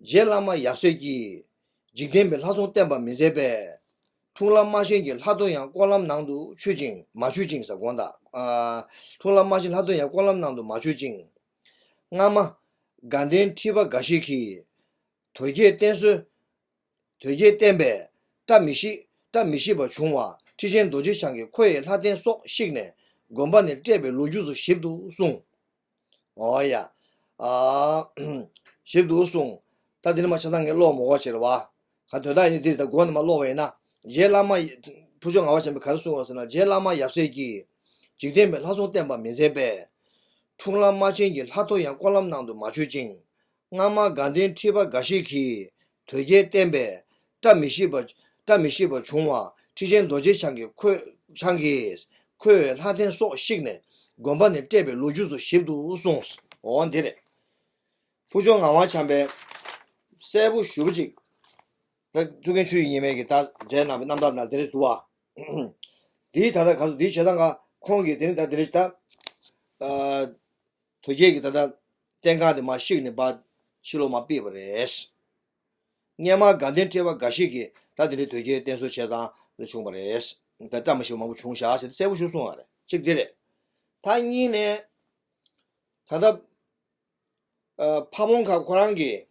རྗེ་བླ་མ་ཡབ་སྲས་ཀྱིས། འཇིག་རྟེན་པའི་ལྷ་ཚོགས་བསྟན་པ་མི་མཛད་པས། འཁྲུངས་ལྷ་རྨ་ཆེན་གྱི་ལྷ་ཐོ་ཡང་སྐོར་ལམ་ནང་དུ་ཆུད་ཅིང་མ་ཆུད་ཅིང་ཟེར་དགོངས་དག་ཨ། འཁྲུངས་ལྷ་རྨ་ཆེན་ལྷ་ཐོ་ཡང་སྐོར་ལམ་ནང་དུ་མ་ཆུད་ཅིང་། སྔ་མ་དགའ་ལྡན་ཁྲི་པ་འགའ་ཞིག་གིས། དོལ་རྒྱལ་བསྟེན་གསོལ། དོལ་རྒྱལ་བསྟེན་པས་བཀྲ་མི་ཤིས། བཀྲ་མི་ཤིས་པ་བྱུང་བ་ཁྲི་ཆེན་རྡོ་རྗེ་འཆང་གིས་ཁོ་ཡི་ལྷ་རྟེན་སྲོག་བཤིག་ནས་དགོན་པ་ནས་བསྐྲད་པའི་ལོ་རྒྱུས་སུ་ཞིབ་ཏུ་གསུངས། འོ་ཡ། ཨ། ཞིབ་ཏུ་གསུངས། ད་འདི་ནི་མ་ཆ་ཚང་ངས་ཀློག་མ་དགོས་ཕྱིར་བ། ག་དོན་དག་ཡིན་འདིར་ད་མགོ་ནས་མ་ཀློག་པ་ཡིན་ན། རྗེ་བླ་མ་ཡི། ཕུར་ལྕོག་ངག་དབང་ཆེན་པོས་ག་རེ་གསུངས་པ་ཟེར་ན། རྗེ་བླ་མ་ཡབ་སྲས་ཀྱིས། འཇིག་རྟེན་པའི་ལྷ་ཚོགས་བསྟན་པ་མི་མཛད་པས། འཁྲུངས་ལྷ་རྨ་ཆེན་གྱི་ལྷ་ཐོ་ཡང་སྐོར་ལམ་ནང་དུ་མ་ཆུད་ཅིང་། སྔ་མ་དགའ་ལྡན་ཁྲི་པ་འགའ་ཞིག་གིས་དོལ་རྒྱལ་བསྟེན་པས་བཀྲ་མི་ཤིས་པ། བཀྲ་མི་ཤིས་པ་བྱུང་བ་ཁྲི་ཆེན་རྡོ་རྗེ་འཆང་གིས་ཁོ། འཆང་གིས་ཁོའི་ལྷ་རྟེན་སྲོག་བཤིག་ནས་དགོན་པ་ནས་བསྐྲད་པའི་ལོ་རྒྱུས་སུ་ཞིབ་ཏུ་གསུངས། འོ་འདི་རེད། ཕུར་ལྕོག་ངག་དབང་བྱམས་པས་གསལ་པོ་ཞེ་པོ་ཅིག་ད་གཙུག་རྒྱན་ཆོས་ཀྱི་ཉི་མས་ཀྱི་ད་མཇལ་གནང་བའི་རྣམ་ཐར་ནང་དེ་རེད་འདུག་བ། འདིའི་ད་ལྟ་ག་ཚོད་འདིའི་བྱེད་སྟངས་ཀ་ཁོང་གིས་དེ་ནི་ད་དེ་རེད་ད། ཨ། དོལ་རྒྱལ་གྱི་ད་ལྟ་བསྟེན་ཁང་དེ་མར་བཤིག་ནས་ཕར་ཕྱི་ལོགས་མར་ཕུད་པ་རེད། སྔོན་མ་དགའ་ལྡན་ཁྲི་པ་འགའ་ཞིག་གིས་ད་དེ་འདྲའི་དོལ་རྒྱལ་བསྟེན་གསོལ་བྱས་ཙང་ལ་བྱུང་བ་རེད། ད་བཀྲ་མི་ཤིས་པ་མང་པོ་བྱུང་བཞག་ཟེར་གསལ་པོ་ཞིག་གསུངས་པ་རེད། གཅིག་འདི་རེད། ད་གཉིས་ནས། ད་ལྟ། ཨ། ཕ་བོང་ཁ་ཁོ་རང་གིས།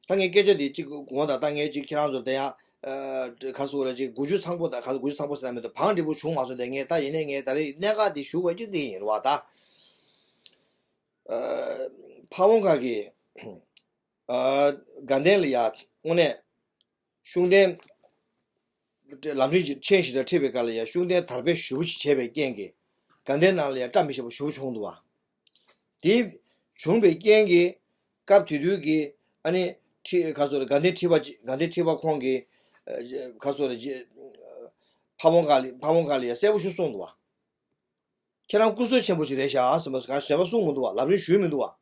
ད་ངས་སྐད་ཆ་འདི་གཅིག་གོང་དང་ད་ངས་གཅིག་ཁྱེད་རང་ཚོར་དེ་ཡང་། ཨ། ག་རེ་ཟེར་དགོས་རེད། གཅིག་དགུ་བཅུ་ཚང་པོ་དང་ག་ཚོད་དགུ་བཅུ་ཚང་པོ་ཟེར་ན་མི་འདུག་བང་འགྲིག་པོ་བྱུང་མ་སོང་། དེ་ངས་ད་ཡིན་ནའི་ངས་ད་རེས་གནད་འགག་འདི་ཞུ་བ་གཅིག་འདི་ཡིན་རེད་བ་ད། ཨ། ཕ་བོང་ཁ་གིས། ཨ། དགའ་ལྡན་ལ་ཡ་དངོས་གནས། ཤུགས་ལྡན། ལམ་རིམ་གྱི་མཆན་ཞིག་ལ་ཁྲིད་པའི་སྐབས་ལ་ཡང་ཤུགས་ལྡན་དར་སྤེལ་ཞེ་པོ་ཞིག་བྱས་པའི་རྐྱེན་གྱིས། དགའ་ལྡན་ནང་ལ་ཡང་བཀྲ་མི་ཤིས་པ་ཞེ་པོ་བྱུང་འདུག་བ། དེ་བྱུང་བའི་རྐྱེན་གྱིས། སྐབས་དེ་དུས་ཀྱི། ཨ་ནི། ཁྲི། ག་ཚོད་རེད། དགའ་ལྡན་ཁྲི་པ་ཅིག་དགའ་ལྡན་ཁྲི་པ་ཁོང་གིས། ཨ། ག་ཚོད་རེད། ཕ་བོང་ཁ་ལ། ཕ་བོང་ཁ་ལ་ཡང་གསལ་པོ་ཞིག་གསུངས་འདུག་བ། ཁྱེད་རང་སྐུ་བསོད་ཆེན་པོ་ཞིག་རེད་ཤག་ཟེར་མ་གང་ཞེས་པ་གསུངས་མི་འདུག་བ། ལམ་རིམ་ཞུས་མི་འདུག་བ།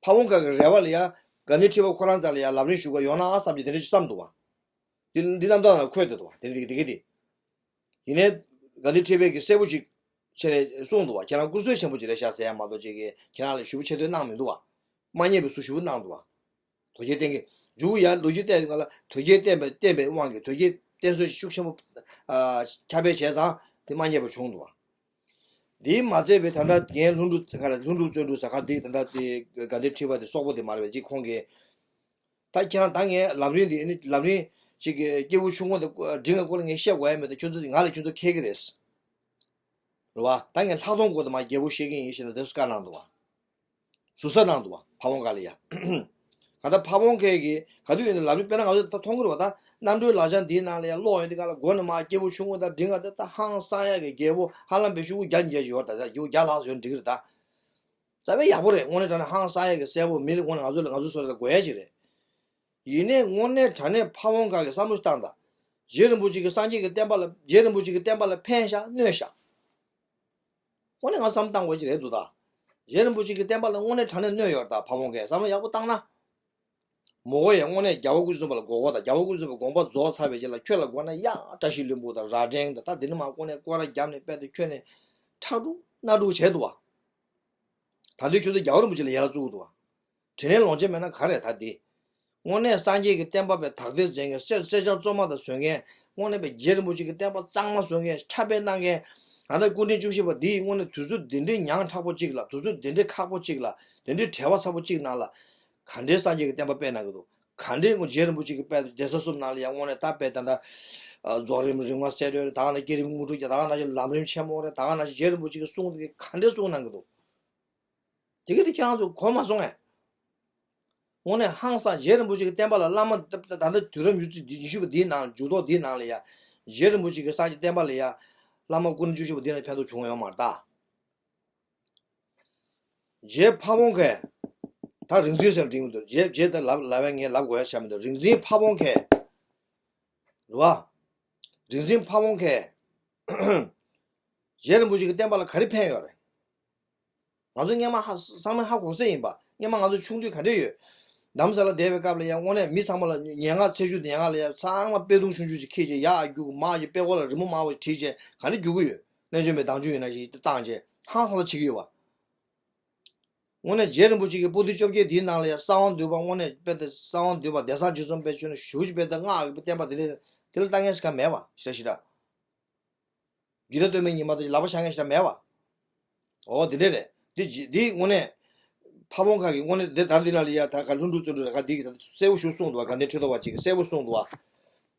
ཕ་བོང་ཁ་གི་རེ་བ་ལ་ཡ། དགའ་ལྡན་ཁྲི་པ་ཁོ་རང་རྩ་ལ་ཡ་ལམ་རིམ་ཞུ་ག་ཡོང་ན་བསམ་གྱི་དེ་འདྲ་ཞིག་བསམ་འདུག་བ། འདི་འདི་རྣམ་ཐར་ནང་འཁོད་བསྡད་འདུག་བ། དེ་འདི་འདི་གི་འདི། ཡིན་ནའི། དགའ་ལྡན་ཁྲི་པས་ཀྱི་གསལ་པོ་ཅིག་བྱས་ནས་གསུངས་འདུག་བ། ཁྱེད་རང་སྐུ་བསོད་ཆེན་པོ་ཅིག་རེད་ཤག་ཟེར་ཡ་མ་གཏོགས་ཅིག་གིས་ཁྱེད་རང་ལ་ཞུ་བ་ཆེ་བསྟོད་གནང་མི་འདུག་བ། མ་ཉེས་པའི་ཚུལ་ཞུ་བ་གནང་འདུག་བ། དོལ་རྒྱལ་བསྟེན་གྱི་མཇུག་ཡར་ལོ་རྒྱུས་བལྟས་ང་ལ་དོལ་རྒྱལ་བསྟེན་པའི་བསྟེན་པའི་དབང་གིས་དོལ་རྒྱལ་བསྟེན་གསོལ་ཤུགས་ཆེན་པོ། ཨ། ཁྱབ་སྤེལ་བྱས་ཙང་དེ་མ་ཉེས་པ་བྱུང་འདུག་བ། འདིས་མ་ཚད་པའི་ད་ལྟ་རྒན་ལྷུན་གྲུབ་ག་རེ་ལྷུན་གྲུབ་བརྩོན་འགྲུས་ཟེར་ཁ་འདི་ད་ལྟ་དེ་དགའ་ལྡན་ཁྲི་པ་དེ་སོག་པོ་དེ་མ་རེད་པས་ཅིག་ཁོང་གིས། ད་ཁྱེད་རང་ད་ངས་ལམ་རིམ་འདི་ནི་ལམ་རིམ་ཅིག་གི་སྐྱེས་བུ་ཆུང་ངུ་དང་འབྲིང་བའི་སྐོར་ལ་ངས་བཤད་དགོས་ཡ་མེད་དེ་ཁྱོད་ཚོ་ང་ལ་ཁྱོད་ཚོ་མཁས་ཀྱི་རེད། རེད་བ། ད་ངས་ལྷག་མཐོང་སྐོར་དུ་མ་རྒྱས་པོ་བཤད་ཀྱི་ཡིན་ཞེས་ན་དེ་སུ་བཀའ་གནང་འདུག་བ། ཟུར་ཟ་གནང་འདུག་བ་ཕ་བོང་ཁ་ལ་ཡ། ག་ད་ཕ་བོང་ཁ་གིས་ག་དུས་ཡིན་ན་ལམ་རིམ་དཔེར་ན་ང་ཚོ་ད་མཐོང་གི་རེད་བ། ད་རྣམ་གྲོལ་ལག་བཅངས་འདིའི་ནང་ལ་ཡ་ཀློག་ཡོང་དུས་ག་ལ་མགོ་ནས་མ་སྐྱེས་བུ་ཆུང་ངུ་དང་འབྲིང་བ་དེ་ད་ཧང་སང་ཡག་གི་རྒྱལ་པོ་ཧ་ལམ་པའི་ཤོག་གུ་བརྒྱ་ཉིས་བརྒྱ་ཡོད་རེད། ད་ཤོག་གུ་བརྒྱ་ལྷག་ཙམ་ཡོད་འགྲིག་གི་རེད་ད། རྩ་བའི་ཡག་པོ་རེད། དངོས་གནས་དྲང་གནས་ཧང་སང་ཡག་གི་གསལ་པོ་མི་ལ་དངོས་གནས་ང་ཚོ་ལ་ང་ཚོ་བཟོ་ལ་དགོས་ཡག་ཅིག་རེད། ཡིན་ནའི་དངོས་གནས་དྲང་གནས་ཕ་བོང་ཁ་གི་བསམ་བློ་བཏང་དང་། རྗེ་རིན་པོ་ཆེ་གི་སངས་རྒྱས་ཀྱི་བསྟན་པ་ལ་རྗེ་རིན་པོ་ཆེ་གི་བསྟན་པ་ལ་ཕན་ཤག་གནོད་ཤག་དངོས་གནས་ང་བསམ་བཏང་དགོས་ཀྱི་རེད་འདུག་ད། རྗེ་རིན་པོ་ཆེ་གི་བསྟན་པ་ལ་དངོས་གནས་དྲང་གནས་གནོད་ཡོད་རེད་ད་ཕ་བོང་ཁས་བསམ་བློ་ཡག་པོ་བཏང་ན། མོ་གོ་ཡང་དངོས་གནས་རྒྱལ་བ་སྐུ་ཕྱྭ་གསུམ་པ་ལ་མགོ་སྐོར་དང་རྒྱལ་བ་སྐུ་ཕྱྭ་གསུམ་པའི་དགོངས་པ་རྫོགས་ཚར་བའི་རྗེས་ལ་ཁྱོད་ལ་དགོས་ན་ཡང་བཀྲ་ཤིས་ལྷུན་པོ་དང་རྭ་སྒྲེང་དང་ད་འདི་ནི་མ་དངོས་གནས་སྐོར་ར་བརྒྱབ་ནས་དཔེ་དེ་ཁྱོད་ནས་ཁྲག་དཀྲུག་སྣ་དཀྲུག་བྱས་འདུག་བ། ད་འདི་ཁྱོད་ཚོ་རྒྱལ་བ་རིན་པོ་ཆེ་ལ་ཡར་ལ་བཙུགས་འདུག་བ། དྲིན་ལན་ལོག་འཇལ་མེད་ན་ག་རེ་ད་འདི། དངོས་གནས་སངས་རྒྱས་ཀྱི་བསྟན་པ་པའི་དག་ཐེར་མཛད་མཁན་སེར་སེར་སྐྱ་བཙོ་མ་དང་བཟོ་མཁན་དངོས་གནས་པའི་རྗེ་རིན་པོ་ཆེ་གི་བསྟན་པ་གཙང་མ་བཟོ་མཁན་ཁྱབ་སྤེལ་གནང་མཁན་ད་ལྟ་སྐུ་ཕྲེང་བཅུ་བཞི་པ་འདི་དངོས་གནས་དུས་ཚོད་འདི་འདྲའི་ཉག་ཕྲ་པོ་གཅིག་ལ་དུས་ཚོད་འདི་འདྲའི་ཁག་པོ་གཅིག་ལ་འདི་འདྲའི་བྲེལ་བ་ཚ་པོ་གཅིག་ནང་ལ་ག་འདྲའི་སངས་རྒྱས་ཀྱི་བསྟན་པ་སྤེལ་གནང་གི་འདུག་ག་འདྲའི་ངོ་རྗེ་རིན་པོ་ཆེ་གི་དཔེ་གདན་ས་གསུམ་ནང་ལ་ཡང་དངོས་གནས་ད་དཔེ་ད་ལྟ་རྫོགས་རིམ་རིམ་ལྔ་གསལ་སྒྲོན་རེད། ད་ག་ན་བསྐྱེད་རིམ་དངོས་གྲུབ་རྒྱལ། ད་ག་ན་ལམ་རིམ་ཆེན་མོ་རེད། ད་ག་ན་རྗེ་རིན་པོ་ཆེ་གི་གསུང་དེ་ག་འདྲའི་གསུང་གནང་གི་འདུག་དེ་ག་དེ་ཁྱེད་རང་ཚོ་གོ་མ་སོང་ངས། དངོས་གནས་ཧང་སང་རྗེ་རིན་པོ་ཆེ་གི་བསྟན་པ་ལ་བླ་མ་ད་ད་ལྟ་དུས་རབས་ཉི་ཤུ་ཉི་ཤུ་པ་འདིའི་ནང་འཇུག་ཐོག་འདིའི་ནང་ལ་ཡ། རྗེ་རིན་པོ་ཆེ་གི་སངས་རྒྱས་བསྟན་པ་ལ་ཡ། བླ་མ་སྐུ་ཕྲེང་བཅུ་བཞི་པ་འདི་ལ་ཕན་ཐོགས་བྱུང་ཡོད་མ་རེད་ད། རྗེ་ཕ་བོང་ཁས། ད་རིག་འཛིན་ཟེར་འབྲིང་མི་འདུག་རྗེ་རྗེ་ད་ལབ་ལབ་པའི་ངས་ལབ་དགོས་ཡ་ཆགས་མི་འདུག་རིག་འཛིན་ཕ་བོང་ཁས། རེད་བ། རིག་འཛིན་ཕ་བོང་ཁས། རྗེ་རིན་པོ་ཆེ་གི་བསྟན་པ་ལ་ག་རེ་ཕན་ཡོད་རེད། ང་ཚོ་སྔན་མ་ཧ་ཚང་མས་ཧ་གོ་ས་ཡིན་པ། སྔན་མ་ང་ཚོ་ཆུང་དུས་ག་འདྲས་ཡོད། རྡ་རམ་ས་ལ་བསྡད་པའི་སྐབས་ལ་ཡང་དངོས་གནས་མི་ཚང་མ་ལ་ཉེ་ངག་ཚེ་མཇུག་ཉེ་ངག་ལ་ཡང་ཚང་མ་དཔེ་དུང་ཆུང་ཆུང་ཅིག་ཁྱེར་བྱས་ཡར་རྒྱུག་མར་རྒྱུག་དཔེ་ཁོག་ལ་རི་མོ་མར་བ་བྲིས་བྱས་ག་འདྲས་རྒྱུག་གི་ཡོད། གནས་ཆུང་པའི་བདག་འཇུག་ཡིན་ན་ཞིག་བཏང་བྱས་ཧང་སང་ལ་བྱེད་ཀྱི་ཡོད་པ། དངོས་གནས་རྗེ་རིན་པོ་ཆེ་གི་པོ་ཏི་བཅོ་བརྒྱད་འདིའི་ནང་ལ་ཡང་གསང་བ་འདུས་པ་དངོས་གནས་དཔེ་དེ་གསང་བ་འདུས་པ་བདེ་གསང་སྦྱིན་གསུམ་དཔེ་ཆོས་ནི་ཞུ་ཅི་དཔེ་དེ་སྔགས་ཀྱི་བསྟན་པ་དེ་ལས་དེ་ལ་ལྟ་མཁན་ཞིག་ག་མེད་པ་ཞེ་ཞེ་དྲག་རྒྱུད་ལ་སྟོན་པའི་ཉི་མ་དེ་ལག་པ་འཆང་མཁན་ཞིག་ག་མེད་པ། འོ་དེ་འདྲས་རེད། འདི་ཇི་འདི་དངོས་གནས་ཕ་བོང་ཁ་གི་དངོས་གནས་དེ་ད་འདི་ལ་ལ་ཡ་ད་ག་ལྷུན་གྲུབ་བརྩོན་འགྲུས་ལ་ག་འདི་གི་ད་གསལ་པོ་ཞིག་གསུངས་འདུག་བ། དགའ་ལྡན་ཁྲི་ཐོག་པ་ཅིག་གིས་གསལ་པོ་གསུངས་འདུག་བ།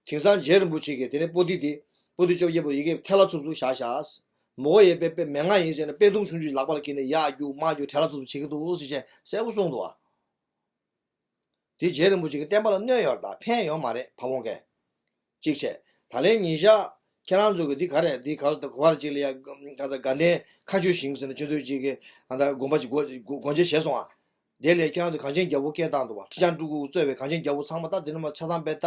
དེང་སང་རྗེ་རིན་པོ་ཆེ་གིས་དེ་ནས་པོ་ཏི་དེ་པོ་ཏི་བཅོ་བརྒྱད་པོ་ཡི་གེ་ཐལ་བ་འཚུབ་འཚུབ་བཞག་བཞག་མོ་གོ་ཡས་པའི་པའི་མན་ངག་ཡིན་ཟེར་ནས་དཔེ་གདུང་ཆུང་ཆུང་ལག་པ་ལ་འཁྱེར་ནས་ཡར་རྒྱུག་མར་རྒྱུག་བྲེལ་བ་འཚུབ་འཚུབ་བྱེད་ཀྱི་འདུག་ཟེར་བྱས་གསལ་པོ་གསུངས་འདུག་བ། དེ་རྗེ་རིན་པོ་ཆེ་གི་བསྟན་པ་ལ་གནོད་ཡོད་རེད་ད་ཕན་ཡོད་མ་རེད་ཕ་བོང་ཁས། གཅིག་བྱས། ད་ལན་ཉིན་ཞག་ཁྱེད་རང་ཚོ་གི་འདི་ག་རེད་འདི་ག་རེད་ད་གོ་བར་ཅིག་ལ་ཡ་ག་ད་དགའ་ལྡན་མཁའ་སྤྱོད་ཞིང་ཟེར་ན་སྤྱི་འཐུས་ཅིག་གི་ཨ་ད་དགོན་པ་ཅིག་སྒོ་སྒོ་སྒོ་འབྱེད་བྱས་སོང་ཨ། དེ་ལས་ཁྱེད་རང་ཚོ་གངས་ཅན་རྒྱལ་པོ་སྐད་བཏང་འདུག་བ་ཁྲི་བྱང་སྤྲུལ་སྐུ་གཙོས་པའི་གངས་ཅན་རྒྱལ་པོ་ཚང་མ་ད་འདི་ནས་མ་ཆ་ཚང་པས་ད་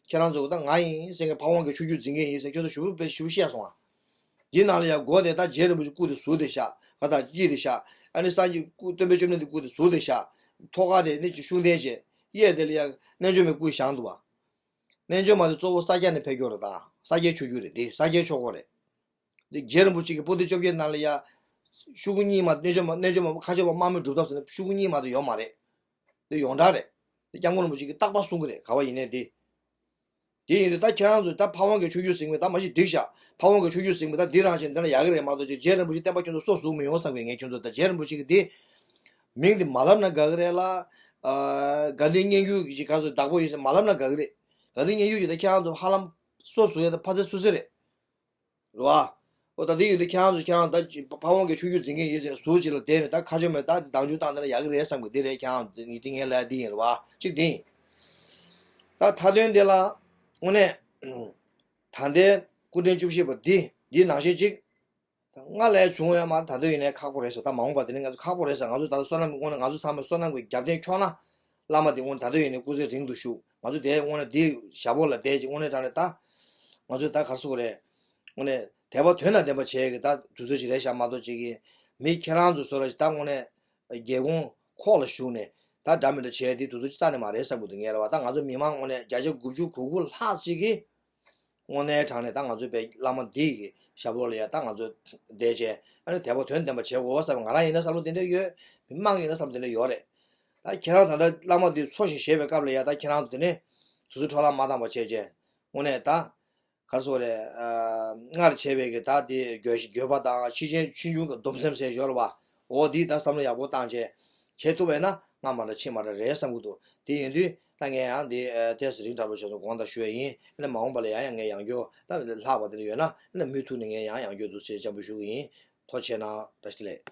ཁྱེད་རང་ཚོ་གི་ད་ང་ཡིན་ཟེར་མཁན་ཕ་བོང་གི་ཆོས་བརྒྱུད་འཛིན་མཁན་ཡིན་ཟེར་ཁྱོད་ཚོ་ཞུ་བུ་པས་ཞུ་བཤད་སོང་ཨ། འདི་ནང་ལ་ཡང་སྒོ་དེ་ད་རྗེ་རིན་པོ་ཆེ་སྐུ་དེ་ཟུར་དེ་བཞག་ག་ད་དཀྱིལ་དེ་བཞག་ཨ་ནི་སངས་རྒྱས་སྐུ་སྟོན་པའི་བཅོམ་ལྡན་འདས་སྐུ་དེ་ཟུར་དེ་བཞག་ཐོག་ཁ་དེ་ནི་ཅིག་ཤུགས་ལྡན་བྱས་གཡས་དེ་ལ་ཡང་རྣལ་འབྱོར་མའི་སྐུ་བཞེངས་འདུག་བ། རྣལ་འབྱོར་མ་དེ་གཙོ་བོ་ས་སྐྱ་ནས་ཕེབས་ཀྱི་ཡོད་རེད་ད་ས་སྐྱའི་ཆོས་བརྒྱུད་རེད་དེ་ས་སྐྱའི་ཆོས་སྐོར་རེད། དེ་རྗེ་རིན་པོ་ཆེ་གི་པོ་ཏི་བཅོ་བརྒྱད་ནང་ལ་ཡང་ཤོག་གུ་གཉིས་མ་རྣལ་འབྱོར་མ་རྣལ་འབྱོར་མ་མཁའ་སྤྱོད་པ་དམར་མོའི་སྒྲུབ་ཐབས་ཟེར་ན་ཤོག་གུ་གཉིས་མ་དེ་ཡོད་མ་རེད། འདི་ཡོངས་གྲགས་རེད། འདི་སྐྱབས་མགོན་རིན་པོ་ཆེ་གིས་རྟག་པར་གསུང་གི་རེད་ག་བ་ཡིན་ནའི་འདི། དེ་ཡིན་དུས་ད་ཁྱེད་རང་ཚོས་ད་ཕ་བོང་གི་ཆོས་བརྒྱུད་ཟིན་པའི་ད་མ་གཞི་འགྲིག་ཤག་ཕ་བོང་གི་ཆོས་བརྒྱུད་ཟིན་པའི་ད་འདི་རང་བཞིན་འདི་ལ་ཡག་གི་རེད་མ་གཏོགས་ཅིག་རྗེ་རིན་པོ་ཆེ་བསྟན་པ་ཁྱོད་ཚོ་སོ་ཟུག་མི་ཡོང་བསམ་གི་ངས་ཁྱོད་ཚོ་ད་རྗེ་རིན་པོ་ཆེ་གི་འདི་མིང་འདི་མ་ལབ་ན་དགའ་གི་རེད་ལ། དགའ་ལྡན་སྙན་བརྒྱུད་ཀྱི་ཅིག་ག་ཚོད་བདག་པོ་ཡིན་ཟེར་མ་ལབ་ན་དགའ་གི་རེད། དགའ་ལྡན་སྙན་བརྒྱུད་ཀྱི་ད་ཁྱེད་རང་ཚོ་ཧ་ལམ་སོ་ཟུག་ཡ་ད་ཕ་ཚེ་སུ་ཚེ་རེད། རེད་བ། ཨོ་ད་འདི་ཡོད་དུས་ཁྱེད་རང་ཚོ་ཁྱེད་རང་ད་ཅི་ཕ་བོང་གི་ཆོས་བརྒྱུད་འཛིན་མཁན་ཡིན་ཟེར་ནས་ཟུར་གཅིག་ལ་བསྡད་ནས་ད་ཁ་ཆོ་མེད་ད་འདི་བདག་འཇུག་བཏང་ན་ཡག་གི་རེད་བསམ་གི་འདི་རེད་ཁྱེད་རང་འདི་ངས་འདི་ངས་ལབ་འདི་ཡིན་རེད་བ་གཅིག་འདི་ཡིན། ད་མཐའ་དོན་འདི་ལ་དངོས་གནས་ད་ལྟའི་སྐུ་ཕྲེང་བཅུ་བཞི་པ་འདི་འདི་ནང་བཞིན་གཅིག་ད་སྔ་ལས་བྱུང་ཡོད་མ་རེད་ད་ལྟ་ཡིན་ནའི་ཁག་པོ་རེད་ཟེར་ད་མ་འོངས་པ་དེ་ནི་ང་ཚོ་ཁག་པོ་རེད་ཟེར་ང་ཚོ་ད་ལྟ་བསོད་ནམས་ཀྱི་དངོས་གནས་ང་ཚོ་ཚང་མས་བསོད་ནམས་ཀྱི་རྒྱབ་རྟེན་འཁྱོག་ན་བླ་མ་དེ་དངོས་གནས་ད་ལྟ་ཡིན་ནའི་སྐུ་ཚེ་རིང་དུ་བཞུགས་ང་ཚོ་དེ་དངོས་གནས་འདི་ཞབས་པོ་ལ་བསྡད་ཅིག་དངོས་གནས་དྲང་གནས་ད་ང་ཚོས་ད་ག་རེ་ཟེར་དགོས་རེད། དངོས་གནས་དད་པ་དོན་དང་ལྡན་པ་བྱས་ཀྱི་ད་དུས་ཚོད་ཅིག་རེད་ཤག་མ་གཏོགས་ཅིག་གི་མི་ཁྱེད་རང་ཚོ་བཟོ་འདྲ་ཞིག་ད་དངོས་གནས་རྒྱལ་ཁོངས་ཁོག་ལ་ཞུགས་ནས་ད་འདྲ་མི་འདྲ་བྱས་དེ་དུས་ཚོད་ཅིག་རྩ་ནས་མ་རེད་བསམ་གྱི་འདུག་ངས་རེད་བ་ད་ང་ཚོ་མི་མང་དངོས་གནས་བརྒྱ་ཆ་དགུ་བཅུ་གོ་དགུ་ལྷག་ཅིག་གིས། དངོས་གནས་དྲང་གནས་ད་ང་ཚོའི་བོད་བླ་མ་འདི་གི་ཞབས་ལོགས་ལ་ཡ་ད་ང་ཚོ་བསྡད་བྱས་ཨ་ནི་དད་པ་དོན་ལྡན་པ་བྱེད་དགོས་བསམ་ང་རང་ཡིན་ན་བསམ་བློ་དེ་འདྲ་ཡོད། མི་མང་ཡིན་ན་བསམ་བློ་དེ་འདྲ་ཡོད་རེད། ད་ཁྱེད་རང་ད་ལྟ་བླ་མ་འདི་འཚོ་ཞིང་གཞེས་པའི་སྐབས་ལ་ཡ་ད་ཁྱེད་རང་ཚོ་དེ་ནས་དུས་ཚོད་འཕྲོ་བརླག་མ་བཏང་བ་བྱས་བྱས་དངོས་གནས་ད་ག་རེ་ཟེར་དགོས་རེད། སྔར་བྱས་པའི་གི་ད་དེ་འགྱོད་འགྱོད་པ་དང་ཕྱི་ཆེན་ཕྱི་འབྱུང་གི་སྡོམ་སེམས་ཟེར་ཡོད་རེད་བ། འོ་འདི་ད་བསམ་བློ་ཡག་པོ་བཏང་བྱས་བྱེད་ཐུབ་པས་ན་སྔ་མ་འདྲ་ཕྱི་མ་འདྲ་རེད་བསམ་གི་འདུག་དེ་ཡིན་དུས་ད་ངས་ཡང་འདི་ཏོག་ཙམ་རིང་དྲགས་པོ་བྱས་སོང་དགོངས་དག་ཞུ་ཡ་ཡིན། ཨ་ནི་མ་འོངས་པ་ལ་ཡང་ཡང་ངས་ཡང་བསྐྱར་ད་ལྷག་པ་དེ་འདྲ་ཡོད་ན་ཨ་ནི་མུ་མཐུད་ནས་ངས་ཡང་ཡང་བསྐྱར་འདུག་ཟེར་བྱམས་པོ་ཞུ་གི་ཡིན། ཐུགས་རྗེ་གནང་། བཀྲ་ཤིས་བདེ་ལེགས།